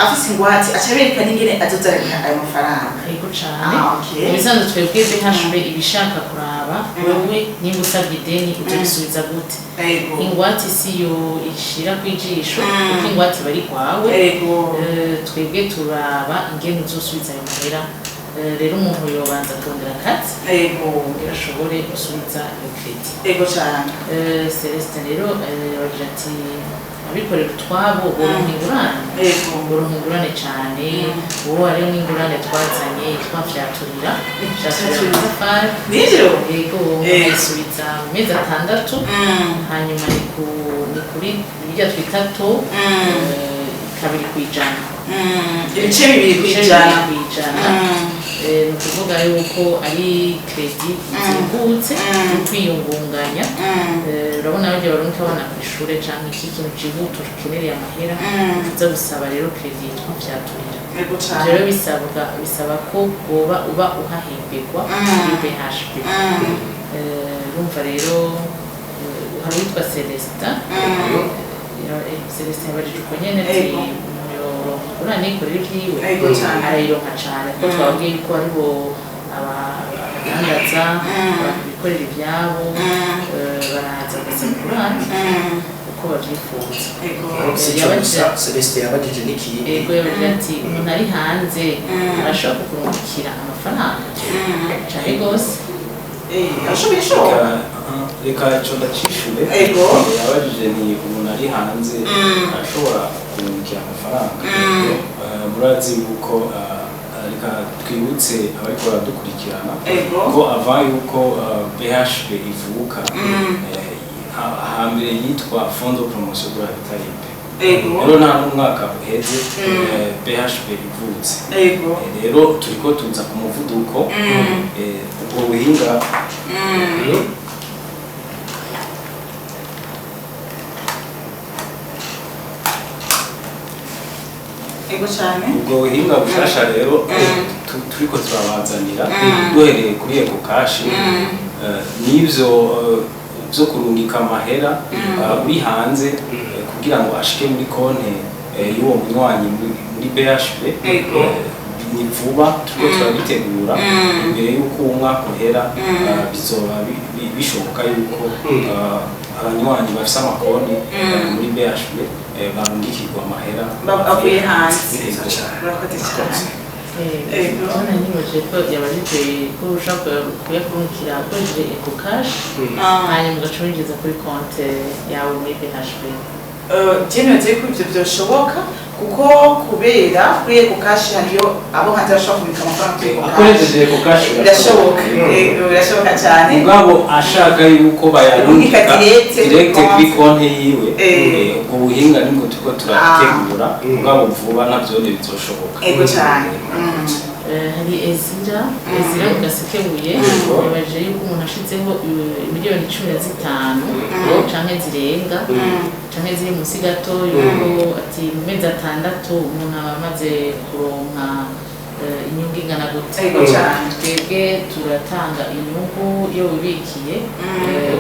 afise ingwate aca bereka n'ingene azoza arariha ayo mafaranga. Yego cane. Ah, okay. Mu bisanzwe twebwe BHB ibishaka kuraba wewe nimba usabye ideni uzobisubiza gute. Ego. Ingwate siyo ishira kw'ijisho, kuko ingwate iba ari kwawe. Ego. Twebwe turaba ingene uzosubiza ayo mahera. Rero umuntu yobanza kurondera akazi Ego. kugira ashobore gusubiza iyo crédit. Ego cyane. Celestin rero yabagira ati abikorera utwabo boronka ingurane? Ego. Boronka ingurane cane. Uwo hariho n'ingurane twazanye yitwa Vyaturira, Vyaturira amatafari. Nivyo? Yego. Ayisubiza mu mezi 6. Hanyuma ni kuri ibyo twita taux 2%. 2% Ibice kw'ijana. 2%. Ni ukuvuga yuko ari crédit zihutse yo kwiyungunganya. Urabona barya barunka abana ku ishure canke iki kintu cihuta ukenereye amahera, uza gusaba rero crédit yitwa Vyaturira. Ego Ivyo cyane. rero bisaba ko woba uba uhahemberwa kuri BHB. Urumva rero, hari uwitwa Celestin. Celestin yabajije uko nyene ati Ego. umuntu yoronka ingurane yikorera ivyiwe? Ego cyane. Arayironka cane, kuko twababwiye yuko hariho abadandaza, abantu bikorera ivyabo, baraza bagasaba ingurane uko bavyifuza. Ego. Si icyo gusa, Celestin yabajije n'ikindi. Ego, yabajije ati umuntu ari hanze arashobora kukurungikira amafaranga? Cane gose. Arashoboye ishoboka. Reka ico ndacishure. Ego. Yabajije ni umuntu ari hanze arashobora kurungikira amafaranga? Murazi yuko, reka twibutse abariko baradukurikirana Ego. ko ava yuko BHB ivuka, hambere yitwa Fonds de promotion de l'habitat libre. Ego. Rero nta n'umwaka uheze BHB ivutse. Ego. Rero turiko tuza ku muvuduko, ubwo buhinga. Ego cyane. Ubwo buhinga bushasha rero turiko turabazanira duhereye kuri Ego Cash, n'ivyo vyo kurungika amahera uri hanze, kugira ngo ashike muri konte y'uwo munywanyi muri BHB. Ego. Ni vuba turiko turabitegura. Imbere y'uko uwo mwaka uhera, bizoba bishoboka yuko abanywanyi bafise amakonti muri BHB barungikirwa amahera Avuye hanze. Yego. Murakoze cyane. Ego. Urabona nibajije ko yabajije ko ushobora kuyakurungikira akoresheje Eco Cash, hanyuma ugaca winjiza kuri konte yawe muri BHB. Je nibaze ko ivyo vyoshoboka, kuko kubera kuri Eco Cash hariyo abo hanze bashobora kubika amafaranga kuri Eco Cash. Akoresheje Eco Cash. Birashoboka. Ego, birashoboka cyane. Mugabo ashaka yuko bayarungika Barungika direct kuri direct kuri konti. konti yiwe, ubwo buhinga nibwo turiko turategura, mugabo vuba navyone bizoshoboka. Ego cyane. Hari Ezira, Ezira mu Gasekebuye, yabajije yuko umuntu ashizeho miliyoni 15 canke zirenga canke ziri munsi gato, yuko ati mu mezi 6 umuntu aba amaze kuronka inyungu ingana gute? Ego cyane. Twebwe turatanga inyungu iyo wibikiye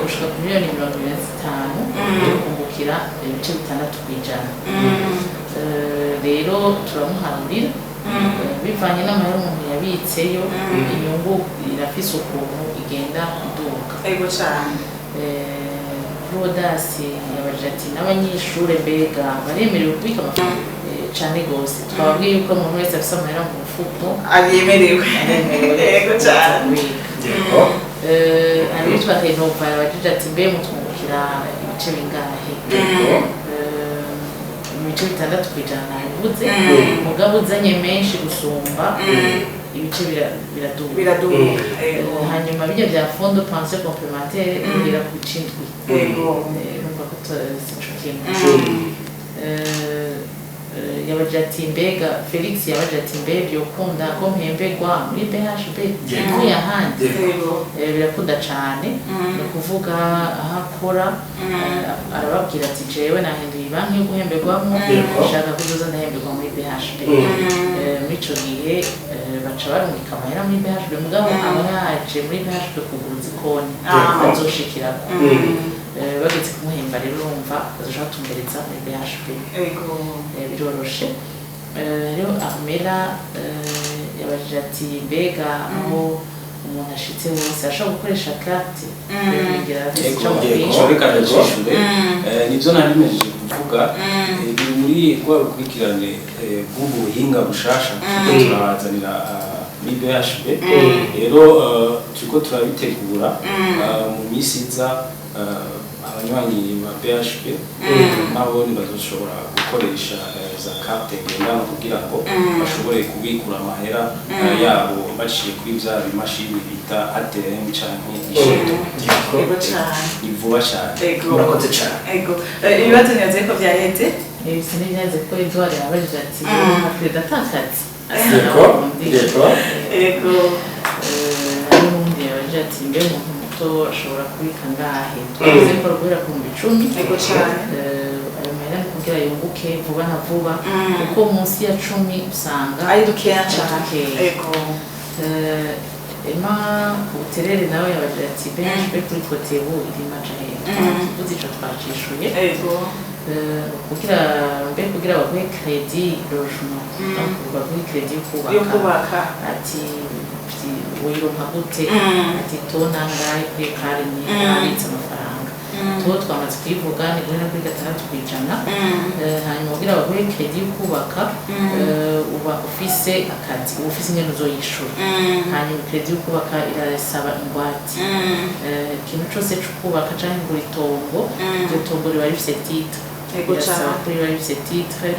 gushika ku miliyoni 25, tukungukira 6%. Rero turamuharurira bivanye n'amahera umuntu yabitseyo, inyungu irafise ukuntu igenda iduka. Ego cyane. Rodasi yabajije ati n'abanyeshure mbega baremerewe kubika amafaranga? Cane gose. Twababwiye yuko umuntu wese afise amahera mu mufuko Ayemerewe. aremerewe Ego cyane. kubika. Yego. Hari uwitwa Renova yabajije ati mbe mutwungukira ibice bingahe? Yego. 6% nabivuze, mugabo uzanye menshi gusumba. Ibice biraduga. Biraduga, ego. Hanyuma bijya bya fonds de pension complémentaire bigera ku bice 7. Urumva ko sico kimwe. Yabaje ati mbega, Felix yabaje ati mbe byokunda ko mpemberwa muri BHB nkuye ahandi? Birakunda cane. Ni ukuvuga aho akora, arababwira ati jewe nahinduye banki yo guhemberwamo, nshaka kuzoza ndahemberwa muri BHB. Muri ico gihe baca barungika amahera muri BHB, mugabo aba yaje muri BHB kuguruza ikonti azoshikirako. Bageze kumuhemba rero, urumva bazoca batumbereza muri BHB. Biroroshe. Rero Armela yabajije ati mbega aho umuntu ashitse hose ashobora gukoresha carte? Kugira Yego, ico yego, reka ndacishure. Nivyo nari mejeje kuvuga. Biri muri rwa rukurikirane bw'ubuhinga bushasha turiko turabazanira muri BHB. Rero turiko turabitegura mu minsi iza, abanywanyi ba BHB nabo bazoshobora gukoresha za carte ngendanwa kugira ngo bashobore kubikura amahera yabo baciye kuri vya bimashini bita ATM canke guichet. Ego cane. Ni vuba cane. Ego. Murakoze cane. Ego. Ibibazo nibaze ko vyaheze. Ibisa n'ibyaze, kuko Edouard yabajije ati perezida atakazi. Yego. Ego. Hari n'uwundi yabajije ati mbe umuntu muto ashobora kubika ngahe? Twavuze ko guhera ku 10,000. Ego cane. Ayo mahera ni kugira yunguke vuba na vuba, kuko munsi ya 10 usanga ari dukeya ari cane. dukeya. Ego. Emma Buterere nawe yabajije ati BHB kuri Kotebu iri maja hehe? Tuvuze ico, twacishuye. Ego. Kugira mbe kugira baguhe crédit logement, donc baguhe crédit yo yo kubaka, kubaka, ati wironka gute? Ati taux nangahe kuri épargne abitse amafaranga? Taux twamaze kuyivuga, ni guhera kuri 6%. Hanyuma kugira baguhe crédit yo kubaka, uba ufise akazi, uba ufise ingene uzoyishura. Hanyuma crédit yo kubaka irasaba ingwate. Ikintu cose co kubaka canke kugura itongo, iryo tongo riba rifise titre. Birasaba ko riba rifise titre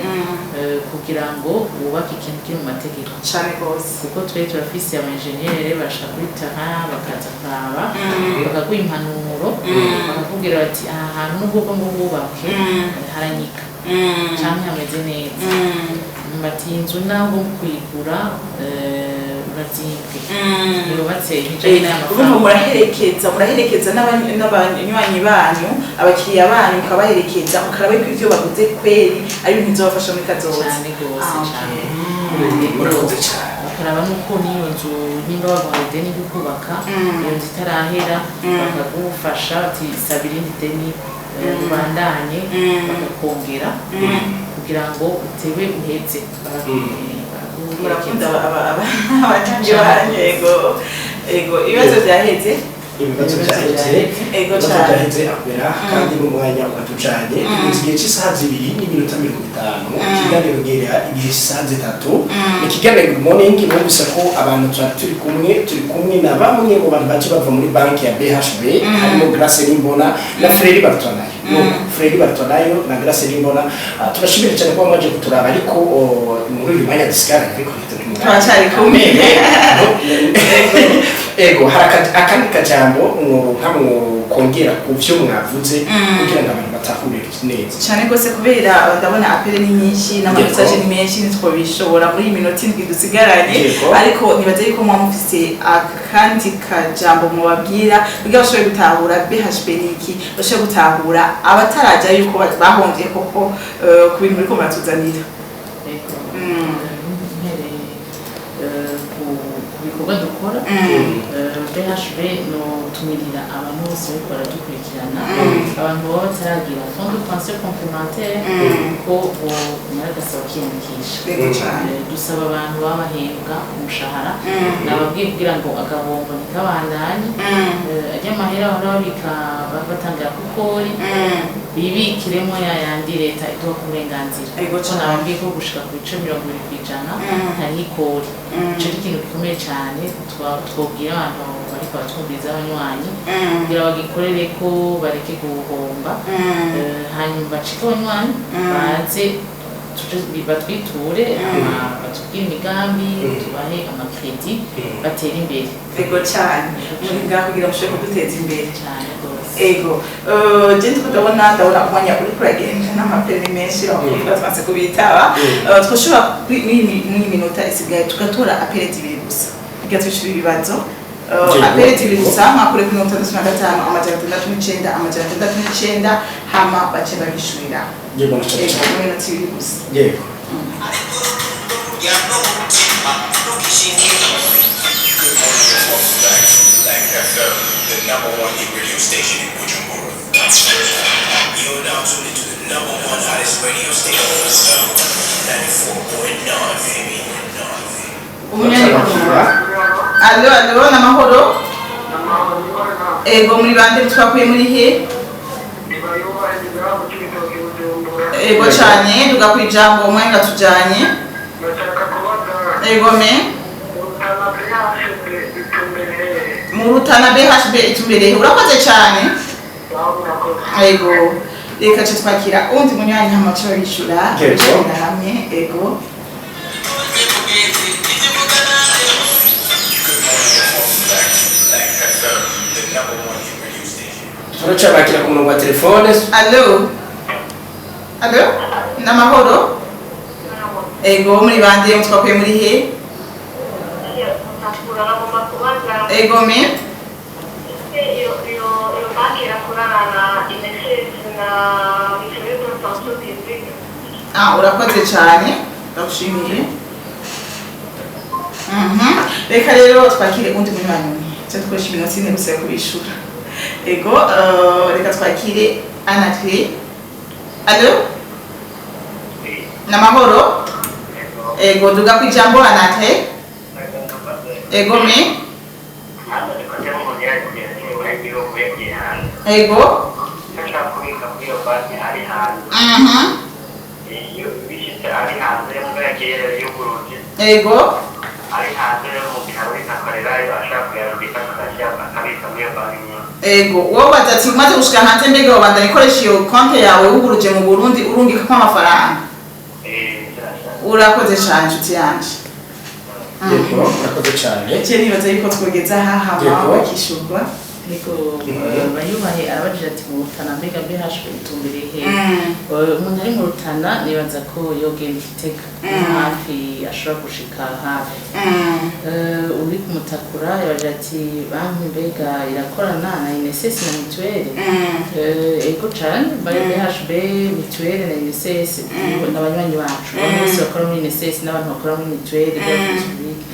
kugira ngo wubake ikintu kiri mu mategeko. Cane gose. Kuko twe turafise aba ingénieur bashaka kuri terrain, bakaza kuraba, bakaguha impanuro, bakakubwira bati aha hantu nubwo ngo wubake haranyika canke hameze neza, bati iyi nzu naho kuyigura urazimbwe, yubatse ntijanye n'aya Urumva, mafaranga. Muraherekeza n'abanywanyi banyu, abakiriya banyu, mukabaherekeza mukaraba yuko ivyo baguze kweri ari ibintu bizobafasha muri kazoza. Cane gose. Ah, Cane. Murakoze cane. Bakaraba nuko n'iyo nzu, nimba baguhaye ideni ryo kubaka, iyo nzu itarahera, bakagufasha bati saba irindi deni, ubandanye, bakakongera kugira ngo utebe uheze. Murakunda abanywanyi banyu. Ego, ibibazo vyaheze. Ibibazo byaheze. Ego. Ibibazo Cane. byaheze akwera, kandi n'umwanya watujanye. Tugeze igihe cy'isaha 2:50. Ikiganiro gera igihe cy'isaha 3. Ni ikiganiro Good Morning. Numvise ko abantu twari turi kumwe na bamwe mu bantu baje bava muri banki ya BHB, harimo Grace Nimbona na Freri Bartwanayo. Nuko Freri Bartwanayo na Grace Nimbona, turashimira cyane kuba mwaje kuturaba, ariko muri uyu mwanya dusigaranye, ariko Turacari kumwe. Ego, hari akandi kajambo nka mwokongera ku vyo mwavuze kugira ngo abantu batahure neza? Cyane rwose, kubera ndabona appels ni nyinshi n'ama message ni menshi, ntitwabishobora muri iyi minota 7 dusigaranye. Ariko nibaze yuko muba mufise akandi kajambo mubabwira kugira bashobore gutahura BHB ni iki, bashobore gutahura abataraja yuko bahomvye koko ku bintu muriko muratuzanira. Ego. Mpereye ku bikorwa dukora, BHB notumirira abantu bose bariko baradukurikirana, abantu baba bataragira fonds de pension complémentaire, ko bomara gasaba kwiyandikisha. Yego cane. Dusaba abantu baba bahembwa umushahara, nababwiye, kugira ngo agahombo ntikabandanye. Ajya amahera bahora babika, batangira ku kori, bibikiremo ya yandi leta iduha ku burenganzira. Ego Kuko cane. nababwiye ko gushika ku bice 20% hariho ikori. Ico ni ikintu gikomeye cane twobwira abantu bariko baratwumviriza, abanywanyi, kugira bagikorere ko bareke guhomba. Hanyuma bacike abanywanyi, baze. Batwiture hama batubwire imigambi, tubahe amakredi, batere imbere. Ego cyane, muri ngaho kugira ngo mushobore kuduteza imbere. Cyane rwose. Ego. Je ndiko ndabona umwanya uriko uragenda n'ama appels ni menshi, abakobwa twanse kubitaba. Twoshobora mw'iyi minota isigaye tugatora appels zibiri gusa kugira twishyure ibibazo. Appels zibiri gusa, mwakure kuri 65 609 609, hama bace babishurira. Yego, na cyane Ego, cyane. mu minota ibiri gusa. Yego. Good morning and welcome back to Black FM, the number one hit radio station in Bujumbura. You're now tuned into the number one hottest radio station, 94.9, baby. Umunyanya ku murongo. Allo, allo, n'amahoro. Ego, muri bande, twakuye muri he? Ego cyane, duga ku ijambo, umwanya tujanye. Ego me. Mu Rutana BHB itumbereye. Urakoze cyane. Ego, reka ce twakira undi munywanyi hama co bishura. Yego. Bishurira hamwe. Ego. Good morning and welcome back to Black FM, the number one hit radio station. Turacabakira ku murongo wa telefone. Allo, allo, n'amahoro. Ego, muri bande, twakuye muri he? Ego me. Iyo banki irakorana na INSS na mutuelle de pension publique? Ah, urakoze cyane, ndagushimiye. Reka rero twakire undi munywanyi umwe, cyo dukoresha iminota 4 gusa yo kubishura. Ego, reka twakire Anatwe. Allo, n'amahoro. Ego, duga ku ijambo, Anatwe. Ego me. Hano dukoze nk'umuntu yagiye igihugu, yagiye hanze. Ego. Ashaka kubika kuri iyo banki ari hanze. Iyo bishyitse ari hanze, mbwa yagiye yuguruje. Ego. Ari hanze mu gihe akorerayo, ashaka kuyarubika akajya akabika muri iyo banki nyine. Ego, wowe baza ati umaze gushika hanze, mbega wabandanya ikoresha iyo konti yawe wuguruje mu Burundi urungikako amafaranga? Eh, kirashaka. Urakoze cyane, inshuti yanje. Yego, urakoze cyane. Je nibaza yuko twogeza aha, hama Yego. bakishurwa. Ariko Bayubahe arabajije ati mu Rutana mbega BHB itumbereye he? Umuntu ari mu Rutana nibaza ko yogenda Igitega, hafi, ashobora gushika hafi. Uri kumutakura yabaje ati banki mbega irakorana na INSS na mutuelle? Ego cane, bari BHB, mutuelle na INSS n'abanywanyi bacu. Abantu bose bakora muri INSS n'abantu bakora muri mutuelle de la publique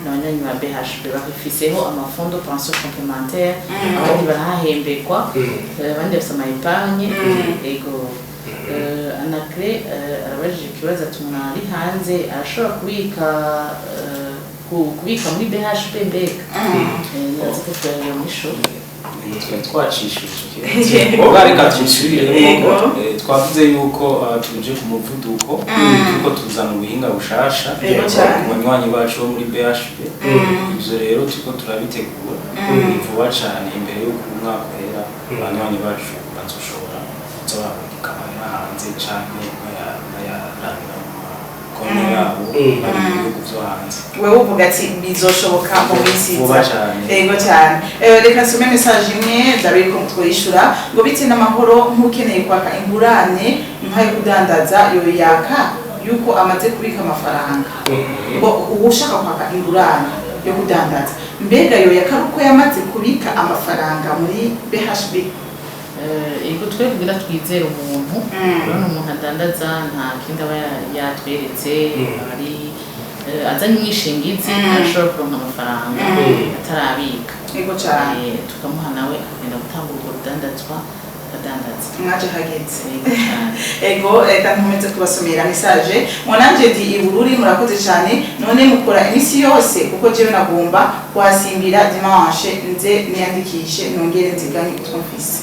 n'abanywanyi ba BHB, bafiseho ama fonds de pension complémentaire, abandi barahahembekwa, abandi bafise ama épargne. Ego. Anacre arabajije ikibazo ati umuntu ari hanze arashobora kubika kubika muri BHB mbega? Nibaza ko turareba muri show. Twari twacishije, reka tuyisubiremo. Yego. Twavuze yuko tuje ku muvuduko, turiko tuzana ubuhinga bushasha Yego cyane. ku banywanyi bacu bo muri BHB. Ivyo rero turiko turabitegura, ni vuba cane, imbere y'uko umwaka uhera abanywanyi bacu bazoshobora kuza barungika amahera hanze canke bayaranira mu makonti yabo bari mu bihugu vyo hanze. Wewe uvuga ati bizoshoboka mu minsi iza. Vuba cane. Yego cyane. Reka nsome message imwe, ndabe ko twoyishura. Ngo bite n'amahoro, nk'ukeneye kwaka ingurane nk'ayo kudandaza, yoyaka yuko amaze kubika amafaranga? Ngo ushaka kwaka ingurane yo kudandaza, mbega yoyaka ari uko yamaze kubika amafaranga muri BHB? Ego, twe kugira twizere umuntu, urabona umuntu adandaza nta kindi aba yatweretse, ari azanye umwishingizi, arashobora kuronka amafaranga atarabika. Yego cyane. Tukamuha, nawe akagenda gutanga urwo rudandazwa, akadandaza. Mwaje hageze. Yego cane. Ego, reka nkomeze kubasomera message. Ngo nanje ndi i Bururi, murakoze cyane. None mukora iminsi yose? Kuko jewe nagomba kuhasimbira dimanche, nze niyandikishe nongere nziganye utwo mfise.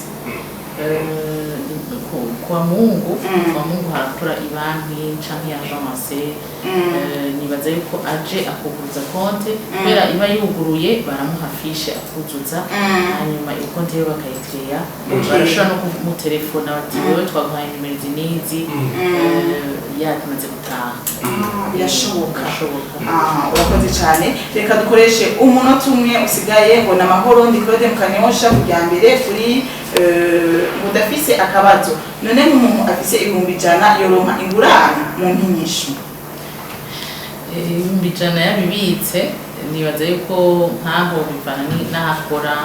Kwa Mungu, kwa Mungu harakora ibanki canke agence. Nibaza yuko aje akuguruza konte, kubera iba yuguruye baramuha fiche akuzuza, hanyuma iyo konte yo bakayikreya. Barashobora no kumutelefona bati wewe twaguhaye nimero izi n'izi. yamaze gutaha. Ah, birashoboka. Birashoboka. Ah, urakoze cyane. Reka dukoreshe umunota umwe usigaye. Ngo ni amahoro, ndi Claude Mukanyosha kujya mbere kuri ngo ndafise akabazo. None nk'umuntu afise 100,000 yoronka ingurane mu nkinyishu? 100,000 yabibitse, nibaza yuko nkaho bivana n'aho akora.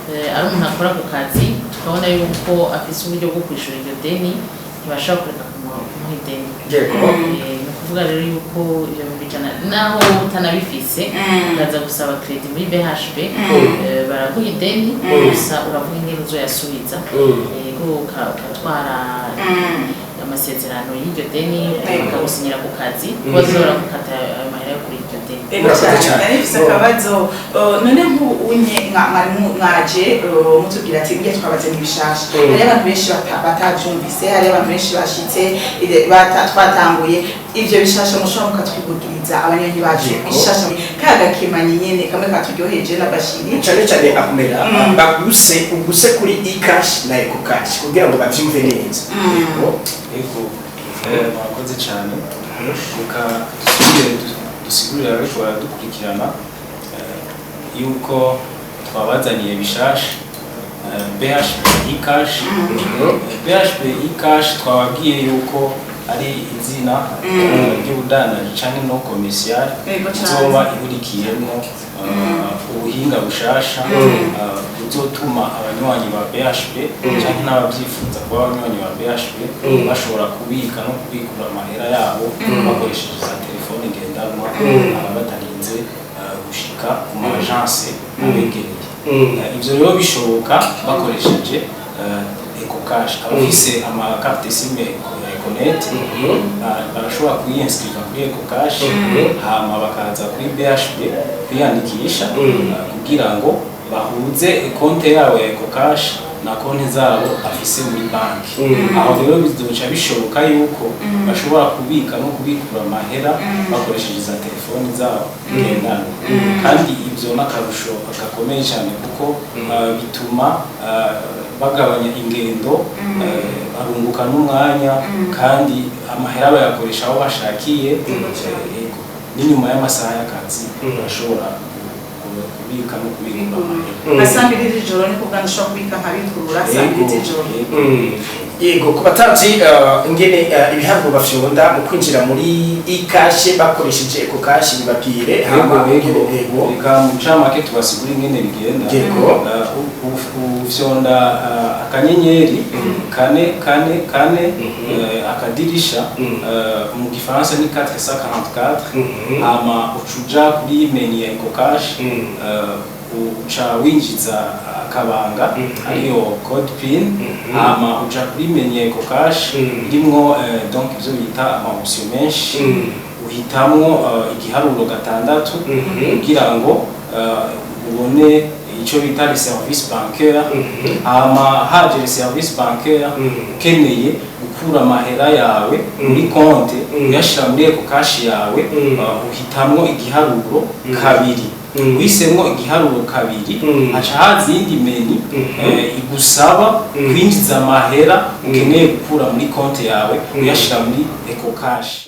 Ari umuntu akora ku kazi, tukabona yuko afise uburyo bwo kwishura iryo deni, ntibashobora kureka kumuha ideni. Ni ukuvuga rero yuko ibyo 100,000, naho wowe utanabifise, ukaza gusaba crédit muri BHB, baraguha ideni, gusa uravuga ingene uzoyasubiza. Yego, ugatwara amasezerano y'iryo deni, bakagusinyira ku kazi ko bazobora gukata ayo mahera yo kuri iryo deni. Ego. Murakoze Cyane. cyane. Nari mfise akabazo. None nk'unye mwari mwaje mutubwira ati burya twabazanye ibishasha, hariyo abantu benshi batavyumvise, hariyo abantu benshi bashitse twatanguye ivyo bishasha. Mushobora mukatwibugiriza abanywanyi bacu bishasha ka gakemanyi nyene kamwe katuryoheje na Bashiri? Cyane cyane akumera baguse uguse kuri e-cash na eco cash kugira ngo bavyumve neza. Yego. Ego, murakoze cyane. Reka dusubire dusigurire abariko baradukurikirana yuko twabazaniye bishasha, BHB e-cash. BHB e-cash twababwiye yuko ari izina ry'ubudandaji canke nom commercial Yego cane. izoba ihurikiyemwo ubuhinga bushasha buzotuma abanywanyi ba BHB canke n'abavyifuza kuba abanywanyi ba BHB bashobora kubika no kubikura amahera yabo bakoresheje za telefone ngendanwa, batarinze gushika ku ma agence abegereye. Ivyo rero bishoboka bakoresheje ecocash. Abafise ama carte SIM ya Econet barashobora kuyinscriva kuri ecocash, hama bakaza kuri BHB kwiyandikisha kugira ngo bahuze konte yabo ya ecocash na konti zabo afise muri banki. Aho rero bizoca bishoboka yuko bashobora kubika no kubikura amahera bakoresheje za telefoni zabo ngendanwa. Kandi ibyo n'akarusho gakomeye cyane kuko bituma bagabanya ingendo, barunguka n'umwanya, kandi amahera bayakoresha aho bashakiye. Yego. N'inyuma y'amasaha y'akazi bashobora kubika no kubikura amahera. Nka saa 2 z'ijoro niko bwa ndashobora kubika nkabikurura saa 2 z'ijoro? Yego. Yego, ku batazi ingene ibiharuro bafyonda mu kwinjira muri e-cash bakoresheje eco cash, bibabwire. Hama Yego. Yego. Reka mu ncamake tubasigure ingene bigenda. Yego. Ufyonda akanyenyeri 444 akadirisha, mu gifaransa ni 444, hama ucuja kuri menu ya ecocash, uca winjiza akabanga ariyo code PIN, hama uja kuri menu ya ecocash irimwo donc ivyo bita ama option menshi, uhitamwo igiharuro 6 kugira ngo ubone icyo bita les services bancaires. Hama haje les services bancaires, ukeneye gukura amahera yawe muri konte uyashira muri ecocash yawe, uhitamwo igiharuro 2. Uhisemwo igiharuro 2, haca haza iyindi menu igusaba kwinjiza amahera ukeneye gukura muri konte yawe uyashira muri ecocash.